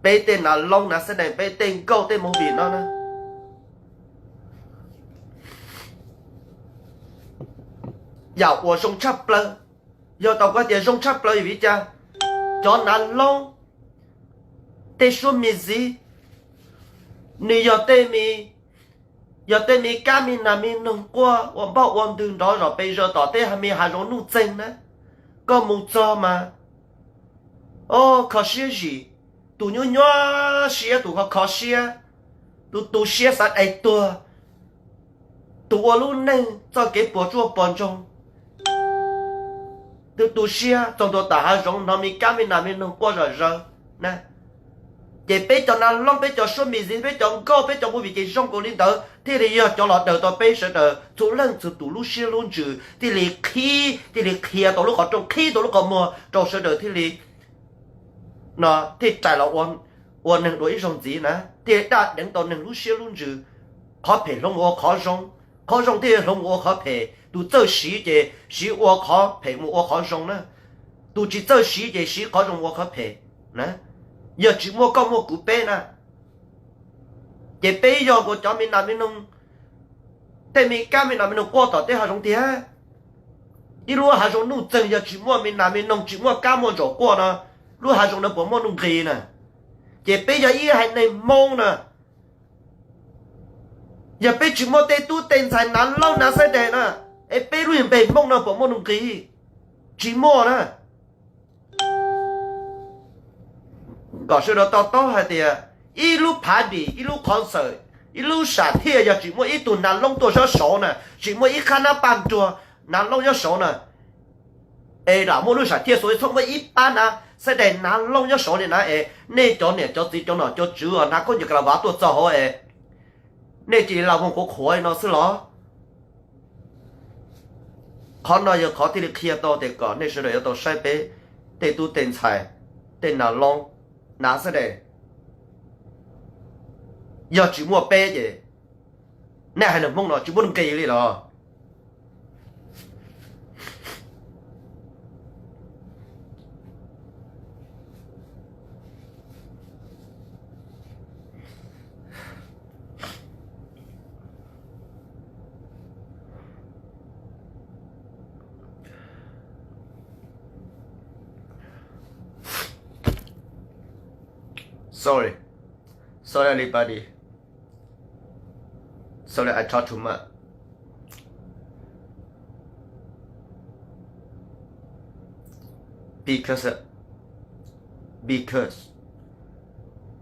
Peb tej Nav Loob Nav Xab Dais, peb tej nkauj tej movie no na, yam uas zoo tshaj plaws, yog tau kuv hais tias zoo tshaj plaws vim li cas? Cov Nav Loob tej suab music, nws yog tej me, yog tej me kab me nas me noog quaj ua npauj ua ntwg nrov zom pes zaws tom tej me hav zoov nuj txeeg na. Koj mus txog mas, o, kho siab zim. Tus nyuaj nyuaj siab, tus kho kho siab, tus tu siab xav dai tuag, tus ua lub neej txoj kev puas tsuaj puas ntsoog, tus tu siab txog ntua tom hav zoov hnov me kab me nas me noog quaj zom zaws na. Ces peb cov Nav Loob, peb cov suab music, peb cov nkauj, peb cov movie ces zoo nkaus li ntawd thiaj li yog cov los daws tau peb sawv daws txhua leej txhua tus lub siab lub ntsws, thiaj li qhib, thiaj li qhia tau lub qhov rooj, qhib tau lub qhov muag rau sawv daws thiaj li no thiaj rais los ua neeg dua ib zaug ntxiv na, thiaj daj deev tau neeg lub siab lub ntsws. Qhov phem hloov mus ua qhov zoo, qhov zoo thiaj hloov mus ua qhov phem. Tus txawj siv ces siv ua qhov phem mus ua qhov zoo na, tus tsis txawj siv ces siv qhov zoo mus ua qhov phem na. Yog tsis muaj koj muaj kuv peb na, ces peb yog nkaus cov me nas me noog, tej me kab me nas me noog quaj tom tej hav zoov tiag. Ib lub hav zoov nuj txeeg yog tsis muaj me nas me noog, tsis muaj kab muaj ntsaum quaj no, lub hav zoov no puas muaj nuj nqis na? Ces peb yog ib haiv neeg Hmoob na, yog peb tsis muaj tej tub tej ntxhais Nav Loob Nav Xab Dais na, es peb lub npe Hmoob no puas muaj nuj nqis? Tsis muaj na. Kom sawv daws to taub hais tias ib lub party, ib lub concert, ib lub sam thiaj yog tsis muaj ib tug Nav Loob tuaj nyob saud na, tsis muaj ib qhab nab paj nruag Nav Loob nyob saud na, es lam muaj lub sam thiaj xwb txhob muaj ib pab Nav Xab Dais Nav Loob nyob saud li na, es nej cov niam cov txiv cov nom cov tswv uas hnav khaub ncaws ka la vav tuaj txog hauv es nej cia li la voog qhuav qhuav li no xwb los? Qhov no yog qhov thiaj li qhia tau tias kom nej sawv daws yuav tau saib peb tej tub tej ntxhais, tej Nav Loob Nav Xab Dais. Yog tsis muaj peb ces nej haiv neeg Hmoob no tsis muaj nuj nqis li los? Sorry, sorry everybody. Sorry, I talk too much. Because, because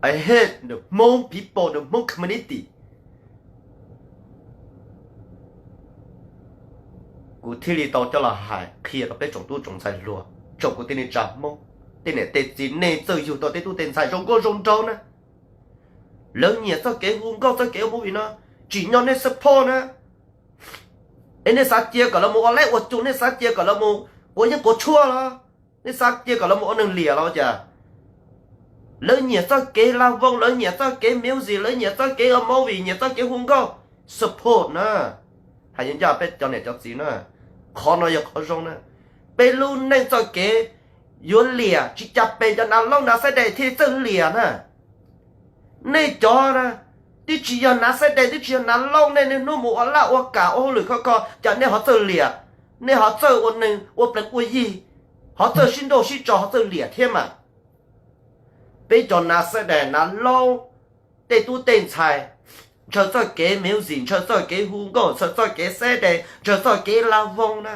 I hate the Hmong people, the Hmong community. Kuv thiaj li tau coj los hais qhia rau peb tsoom tub tsoom ntxhais hluas, tsoom kwv tij neej tsa Hmoob, tej niam tej txiv, nej txawj yug tau tej tub tej ntxhais zoo nkauj zoo nraug na. Lawv nyiam txoj kev hu nkauj txoj kev ua movie no, tsim nyog nej support na. Es nej xav cia kom lawv mus ua laib ua cug, nej xav cia kom lawv mus quav yeeb quav tshuaj los? Nej xav cia kom lawv mus ua neeg liam los cas? Lawv nyiam txoj kev la voog, lawv nyiam txoj kev music, lawv nyiam txoj kev ua movie, nyiam txoj kev hu nkauj, support na. Hais yuav ncaj peb cov niam cov txiv na, qhov no yog qhov zoo na. Peb lub neej txoj kev yuav liam tsis cas pes cov Nav Loob Nav Xab Dais thiaj txawj liam na. Nej cov na, twb tsis yog Nav Xab Dais, twb tsis yog Nav Loob, nej niaj hnub mus ua laj ua kam ua hauj lwm khov kho, cas nej ho txawj liam, nej ho txawj ua neeg ua plees ua yig, ho txawj sib nrauj sib tso, ho txawj liam thiab mas. Peb cov Nav Xab Dais Nav Loob, tej tub tej ntxhais, ntshaw txoj kev music, ntshaw txoj kev hu nkauj, ntshaw txoj kev Xab Dais, ntshaw txoj kev la voog na.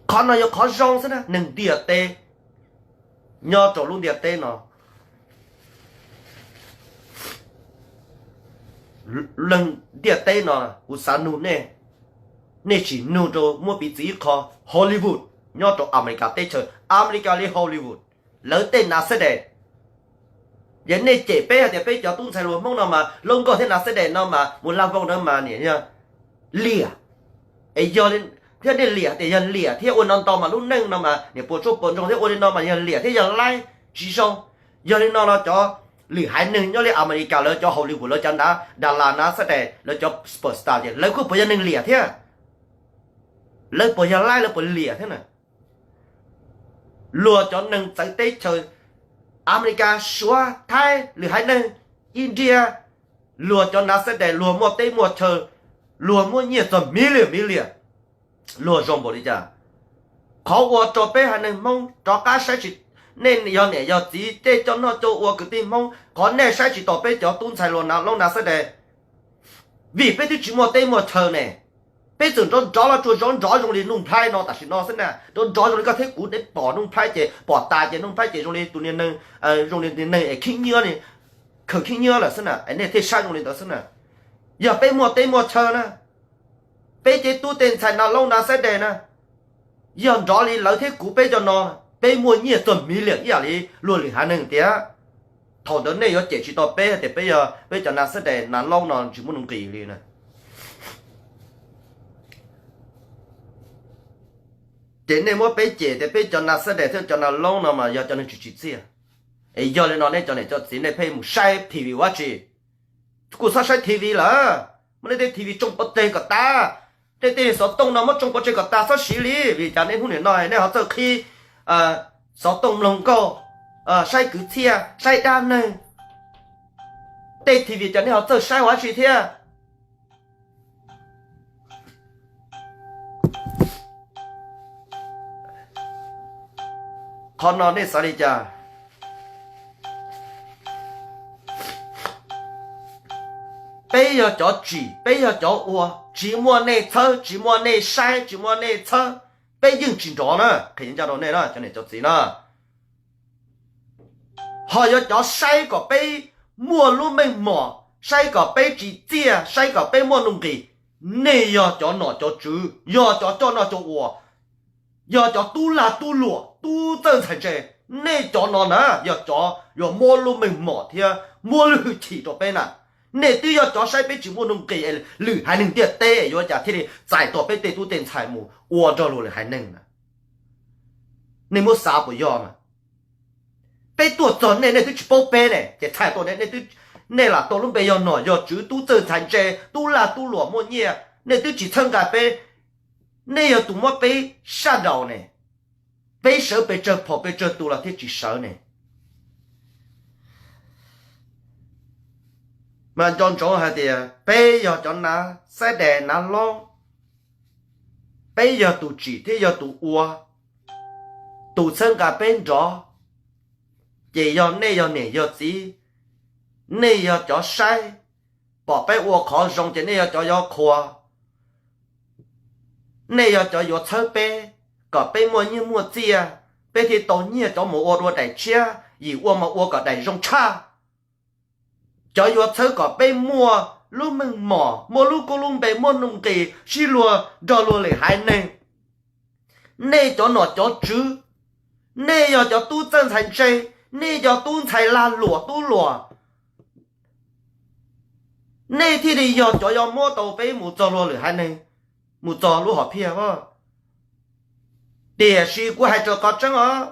Qhov no yog qhov zoo xwb na, neeg ntiaj teb nyob rau lub ntiaj teb no. Leej ntiaj teb no kuv xav nug nej, nej tsis nug rau, muab piv txwv ib qho, Hollywood nyob rau Amelikas teb chaws, Amelikas li Hollywood, lawv tej Nav Xab Dais, ces nej cem peb hais tias peb cov tub ntxhais hluas Hmoob no mas lub nkauj thiab Nav Xab Dais no mas mus la voog na mas niam yog liam. Es yog thiab nej liam tias yog liam thiab ua no ntau mas lub neej no mas niam puas tsuaj puas ntsoog thiab ua li no mas yog liam thiab yog laib tsis zoo. Yog li no los cov lwm haiv neeg nyob li Amelikas lawv cov Hollywood lawv cov Nav, Dara Nav Xab Dais lawv cov superstar ces lawv kuj puas yog neeg liam thiab? Lawv puas yog laib, lawv puas liam thiab na? Luag cov neeg txawv teb chaws Amelikas, Suav, Thaib, lwm haiv neeg, India, luag cov Nav Xab Dais luag muaj teb muaj chaw, luag muaj nyiaj txog million million, luag zoo npaum li cas? Qhov uas rau peb haiv neeg Hmoob rov qab saib tsis, nej yog niam yog txiv tej coj noj coj ua kwv tij Hmoob, qhov nej saib tsis taus peb cov tub ntxhais hluas Nav Loob Nav Xab Dais, vim peb twb tsis muaj teb muaj chaw ne. Peb txawm nrov nrov los tsuas nrov nrov zoo li Nuj Nplhaib no tam sim no xwb na, nrov nrov zoo li koj thiab kuv, nej pom Nuj Nplhaib ces pom tas ces Nuj Nplhaib ces zoo li tus niag neeg, zoo li tus neeg es khib nyiab, khaws khib nyiab lawm xwb na, es nej thiaj saib zoo li ntawd xwb na. Yog peb muaj teb muaj chaw na, peb tej tub tej ntxhais Nav Loob Nav Xab Dais na, yog nrov li lawv thiab kuv peb cov no, peb muaj nyiaj txog million ib yam li luag lwm haiv neeg tiag. Thaum ntawd nej yuav cem tsis tau peb hais tias peb yog peb cov Nav Xab Dais Nav Loob no tsis muaj nuj nqis li na. Ces nej muab peb cem tias peb cov Nav Xab Dais thiab cov Nav Loob no mas yog cov neeg tsis tsim txiaj. Es yog li no nej cov niam cov txiv nej pheej mus saib T V ua dab tsi? Kuj txhob saib T V lawm, muab nej tej T V tsoo pov tseg kom tas. Nej tej xov tooj no muab tsoo pov tseg kom tas txhob siv li, vim cas nej hnub nim no nej ho txawj qhib xov tooj mloog nkauj, saib kwv txhiaj, saib dab neeg. Tej T V cas nej ho txawj saib ua dab tsi thiab? Qhov no nej xav li cas? Peb yog cov tsim, peb yog cov ua, tsis muaj nej txhawb, tsis muaj nej saib, tsis muaj nej txhawb, peb yeej tsis nrov na. Qhia ncaj rau nej na cov niam cov txiv na, ho yog cov saib kom peb muaj lub meej mom, saib kom peb tsim txiaj, saib kom peb muaj nuj nqis, nej yog cov nom cov tswv, yog cov coj noj coj ua, yog cov tub lag tub luam tub txawj ntxhais ntse. Nej cov no na yog cov yuav muab lub meej mom thiab muab lub hwj chim rau peb na. Nej twb yog cov saib peb tsis muaj nuj nqis, lwm haiv neeg ntiaj teb yuav cas thiaj li txais tau peb tej tub tej ntxhais mus ua nrog luag lwm haiv neeg na. Nej muab xav puas yog mas? Peb tuaj txog nej, nej twb tsis paub peb ne, ces txhais tau nej, nej lam tau lub npe yog nom yog tswv, tub txawj ntxhais ntse, tub lag tub luam muaj nyiaj, nej twb tsis txhawb nqa peb. Nej yog tus muab peb sab daus ne, peb sawv pes tsawg phaum pes tsawg tus los thiaj tsis sawv ne. Mas nco ntsoov hais tias peb yog cov nav xab des nav loob, peb yog tus tsim thiab yog tus ua, tus txhawb nqa peb nrov, ces yog nej yog niam yog txiv, nej yog cov saib, pom peb ua qhov zoo ces nej yog cov yuav qhuas, nej yog cov yuav txhawb peb, kom peb muaj nyiaj muaj txiaj, peb thiaj tau nyiaj cov mus ua dua daim tshiab, yim ua mas ua kom daim zoo tshaj. Cov yuav txhawb kom peb muaj lub meej mom, muaj lub koob lub npe, muaj nuj nqis sib luag nrog luag lwm haiv neeg. Nej cov nom cov tswv, nej yog cov tub txawj ntxhais ntse, nej yog tub ntxhais lag luam tub luam, nej thiaj li yog cov yuav muab tau peb mus txog luag lwm haiv neeg, mus txog lub hom phiaj a. Tiam sis kuv hais raws qhov tseeb os,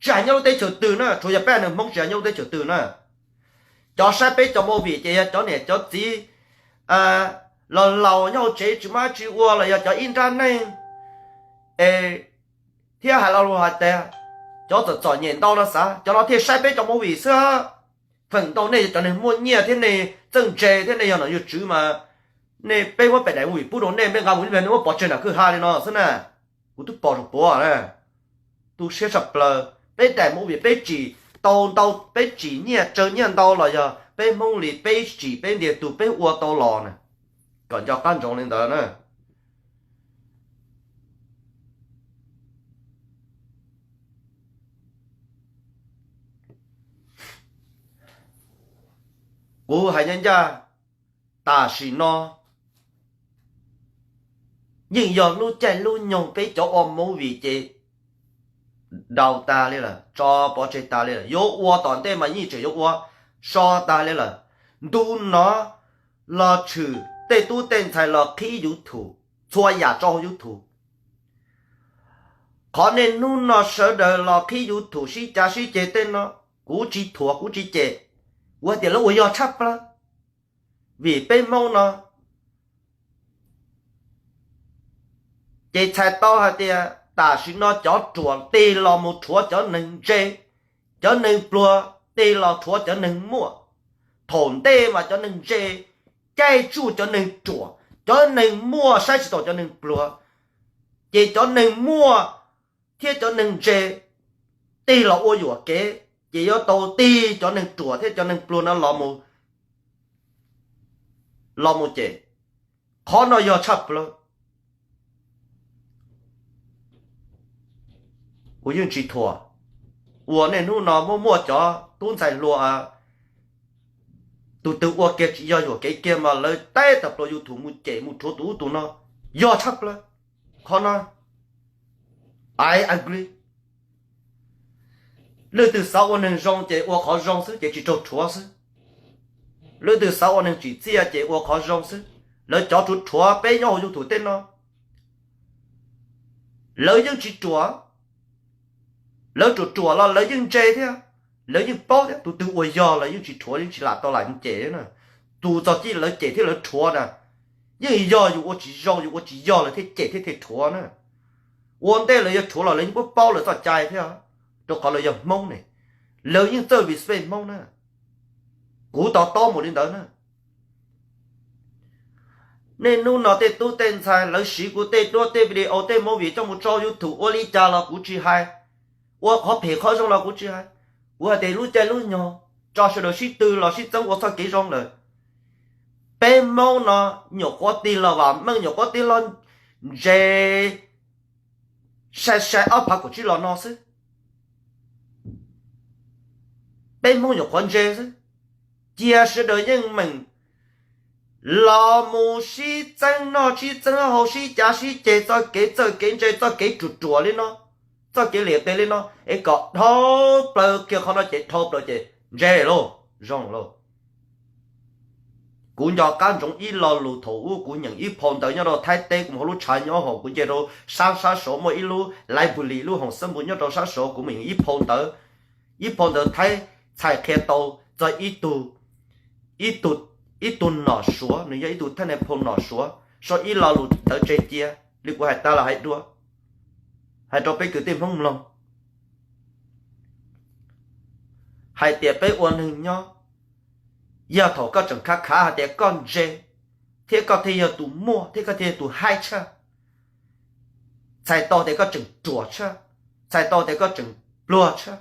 tsis hais nyob lub teb chaws twg na, tsuas yog peb neeg Hmoob, tsis hais nyob lub teb chaws twg na. Cov saib peb cov movie ces yog cov niam cov txiv laus laus nyob hauv tsev tsis muaj dab tsi ua los yog cov ib nrab neej, es thiab hais lo lus hais tias cov txom txom nyem ntau no xav, cov no thiaj saib peb cov movie xwb. Feem ntau nej yog cov neeg muaj nyiaj thiab nej txawj ntse thiab nej yog nom yog tswv mas nej, peb muab pem daim movie pub rau nej, nej nqa mus ib pliag nej muab pov tseg nram kwj ha li no xwb na. Kuv twb pom zoo puav na. Tu siab tshaj plaws, peb daim movie peb tsim tau ntau, peb tsim nyiaj tsawg nyiaj ntau los yog peb Hmoob li peb tsim peb ntiag tug peb ua tau los na. Kom nco qab ntsoov li ntawd na. Kuv hais ncaj ncaj, tam sim no yeej yog lub caij lub nyoog peb cov ua movie ces daus tag li lawm, tso pov tseg tag li lawm, yuav ua tom ntej mas yeej tseem yuav ua so tag li lawm. Ntu no los tshwm tej tub tej ntxhais los qhib YouTube, txhua yam tso hauv YouTube. Qhov niaj hnub no sawv daws los qhib YouTube sib cav sib ceg tej no, kuv tsis thuam kuv tsis cem, kuv hais tias lawv ua yog tshaj plaws. Vim peb Hmoob no ces txhais tau hais tias tam sim no cov ruam tig los mus rhuav cov neeg ntse, cov neeg pluag tig los rhuav cov neeg muaj. Thaum ntej mas cov neeg ntse caij tsuj cov neeg ruam, cov neeg muaj saib tsis taus cov neeg pluag, ces cov neeg muaj thiab cov neeg ntse tig los ua yuam kev, ces yuav tau tig cov neeg ruam thiab cov neeg pluag no los mus cem. Qhov no yog tshaj plaws. Kuv yeej tsis thuam. Uas niaj hnub no muaj muaj cov tub ntxhais hluas, tus twg ua kiag tsis yog yuam kev kiag mas lawv teb tawm plaws YouTube mus cem mus rhuav tus ub tus no, yog tshaj plaws. Qhov no I agree. Leej twg xav ua neeg zoo ces ua qhov zoo xwb ces tsis raug rhuav xwb. Leej twg xav ua neeg tsim txiaj ces ua qhov zoo xwb. Lawv cov rhuav rhuav peb nyob hauv YouTube tej no, lawv yeej tsis ruam. Lawv ruam ruam los lawv yeej ntse thiab, lawv yeej paub thiab. Tus twg uas yog lawv yeej tsis rhuav, yeej tsis lam tau lam cem na. Tus txog cij lawv cem thiab lawv rhuav na, yeej yog yus ua tsis zoo yus ua tsis yog lawv thiaj cem thiab thiaj rhuav na. Ua ntej lawv yuav rhuav los lawv yeej paub paub lawv txoj cai thiab, rau qhov lawv yog Hmoob ne, lawv yeej txawj respect Hmoob na. Kuv to taub mus li ntawd na. Niaj hnub no tej tub tej ntxhais lawv siv kuv tej duab tej video tej movie coj mus tso YouTube ua li cas los kuv tsis hais, ua qhov phem qhov zoo los kuv tsis hais. Kuv hais tias lub caij lub nyoog tso sawv daws sib tw los sib txeeb ua txoj kev zoo lawm. Peb Hmoob no nyuam qhuav tig los vam meej, nyuam qhuav tig los ntse sai sai ob phav kaum tsib los no xwb. Peb Hmoob nyuam qhuav ntse xwb, cia sawv daws yeej meem los mus sib txeeb noj sib txeeb haus, sib cav sib ceg txoj kev txawj kev ntse, txoj kev ruam ruam li no, txoj kev liam tes li no es kom dhau plaws kiag qhov no ces dhau plaws ces ntse lauj, zoo lauj. Kuv nco qab ntsoov ib lo lus thaum ub kuv nyeem ib phau ntawv nyob rau Thaib teb, kuv mus hauv lub tshav nyob hauv, kuv nce rau sab sab saud muaj ib lub library, lub hoos xab npus nyob rau sab saud, kuv mus nyeem ib phau ntawv, ib phau ntawv Thaib, txhais qhia tau txog ib tug, ib tug nom Suav, nws yog ib tug thawj nais phoo nom Suav, sau ib lo lus ntawv tseg cia li kuv hais tag los hais dua, hais rau peb kwv tij Hmoob mloog hais tias peb ua neeg nyob, yog thaum koj tseem khav khav hais tias koj ntse, thiab koj thiaj yog tus muaj, thiab koj thiaj yog tus haib tshaj, txhais tau tias koj tseem ruam tshaj, txhais tau tias koj tseem pluag tshaj.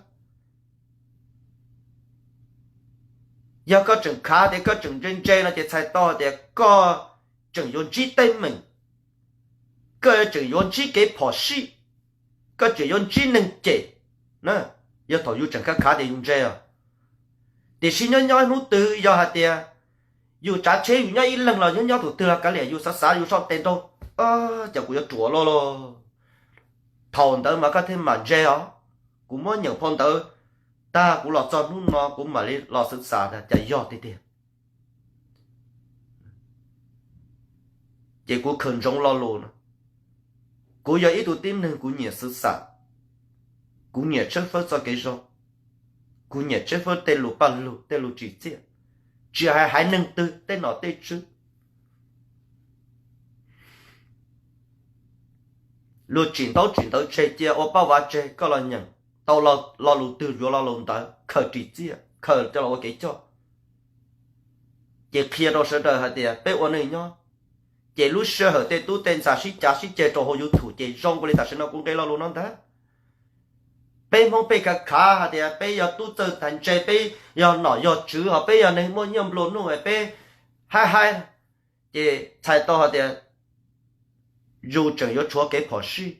Yog koj tseem khav tias koj tseem ntse ntse no ces txhais tau tias koj tseem yuav ntsib teeb meem, koj tseem yuav ntsib kev phom sij, koj tseem yuav ntsib neeg cem. Yog thaum yus tseem khav khav tias yus ntse os. Tiam sis nyob nyob hnub twg yog hais tias yus tsav tsheb yus nyob ib leeg los nyob nyob tus twg los kav liam, yus xav xav yus sau tes nrau, cas kuv yuav ruam luaj lauj. Thaum ntawd mas koj thiaj mam ntse os. Kuv muab nyeem phau ntawv tag kuv los txog hnub no kuv mam li los xav xav tias cas yog tiag tiag. Ces kuv khaws ntsoov lo lus no, kuv yog ib tug tib neeg kuv nyiam xav xav, kuv nyiam tshawb fawb txoj kev zoo, kuv nyiam tshawb fawb tej lus paj lug tej lus tsim txiaj, tsis hais haiv neeg twg tej nom tej tswv. Luag tsim ntaub tsim ntawv tseg cia ua paj vav tseg koj los nyeem tau lo lus twg yuav lo lus ntawd khaws tsim txiaj khaws coj los ua kev coj. Ces qhia rau sawv daws hais tias peb ua neej nyob, ces lub sij hawm tej tub tej ntxhais sib cav sib ceg rau hauv YouTube ces zoo nkaus li tam sim no kuv nqe lo lus no ntag. Peb Hmoob peb khav khav hais tias peb yog tub txawj tag ntse, peb yog nom yog tswv, ho peb yog neeg muaj nyiaj nplua nuj, peb haib haib, ces txhais tau hais tias yus tseem yuav tshuav kev phom sij,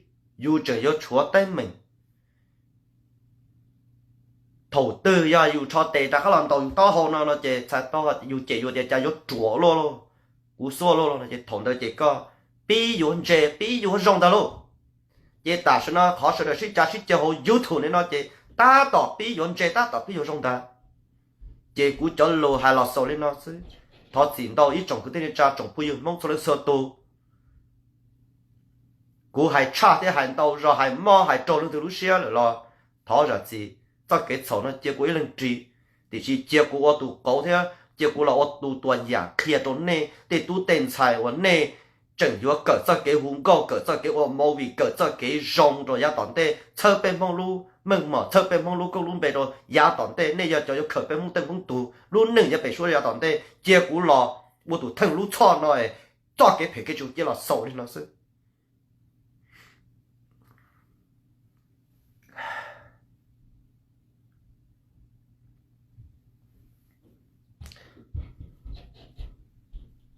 yus tseem yuav tshuav teeb meem. Thaum twg yog yus rho tes rov qab los ntaus yus taub hau no no ces txhais tau yus cem yus tias cas yuav ruam luaj lauj, kuv xuaj luaj lauj no ces thaum ntawd ces koj pib yuav ntse pib yuav zoo ntag lauj. Ces tam sim no qhov sawv daws sib cav sib ceg hauv YouTube li no ces tab tom pib yuav ntse tab tom pib yuav zoo ntag. Ces kuv cov lus hais los xaus li no xwb. Thov txim ntau ib tsoom kwv tij neej tsa tsoom phooj ywg Hmoob txhua leej txhua tus. Kuv hais tshaj thiab hais ntau zog hais mob hais raug leej twg lub siab lawm los thov zam txim. Txoj kev txhaum no cia kuv ib leeg ris, tiam sis cia kuv ua tus qauv thiab cia kuv los ua tus tuam yam qhia rau nej tej tub tej ntxhais uas nej tseem yuav kawm txoj kev hu nkauj, kawm txoj kev ua movie, kawm txoj kev zoo rau yav tom ntej, txhawb peb Hmoob lub meej mom, txhawb peb Hmoob lub koob lub npe rau yav tom ntej. Nej yog cov yuav khaws peb Hmoob teej Hmoob tug lub neej yuav pem suab rau yav tom ntej, cia kuv los ua tus theej lub txhoj no es txoj kev phem kev tsum cia los xaus li no xwb.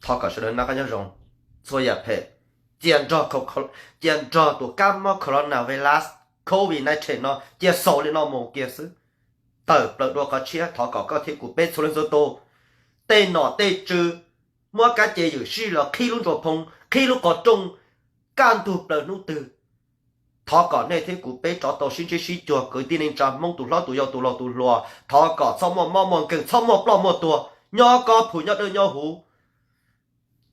Thov kom sawv daws noj qab nyob zoo, txhua yam phem cia nrog, cia nrog tus kab mob coronavirus covid nineteen no cia xaus li no mus kiag xwb. Tawm plaws dua qhov tshiab, thov kom koj thiab kuv peb txhua leej txhua tus, tej nom tej tswv, muab kab ce ywm sij los qhib lub nruas phoo, qhib lub qhov rooj, kaj ntug plaws hnub twg. Thov kom nej thiab kuv peb rov tau sib ntsib sib cuag kwv tij neej tsa Hmoob tus hlob tus yau tus laus tus hluas. Thov kom txhob muaj mob muaj nkeeg, txhob muaj ploj muaj tuag, nyob kob phu nyob dawb nyob huv.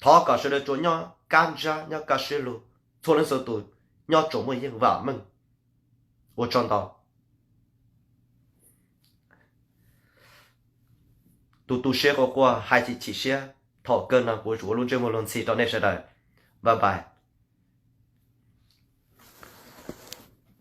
Thov kom sawv daws tsuas nyob kaj ntsab nyob kaj siab lug, txhua leej txhua tus nyob tsuas muaj yeej vam meej. Ua tsaug ntau. Tus tu siab quaj quaj, hais chim chim siab, thaum kawg no kuv yuav ua lub ntsej muag luag ntxhi rau nej sawv daws. Bye bye.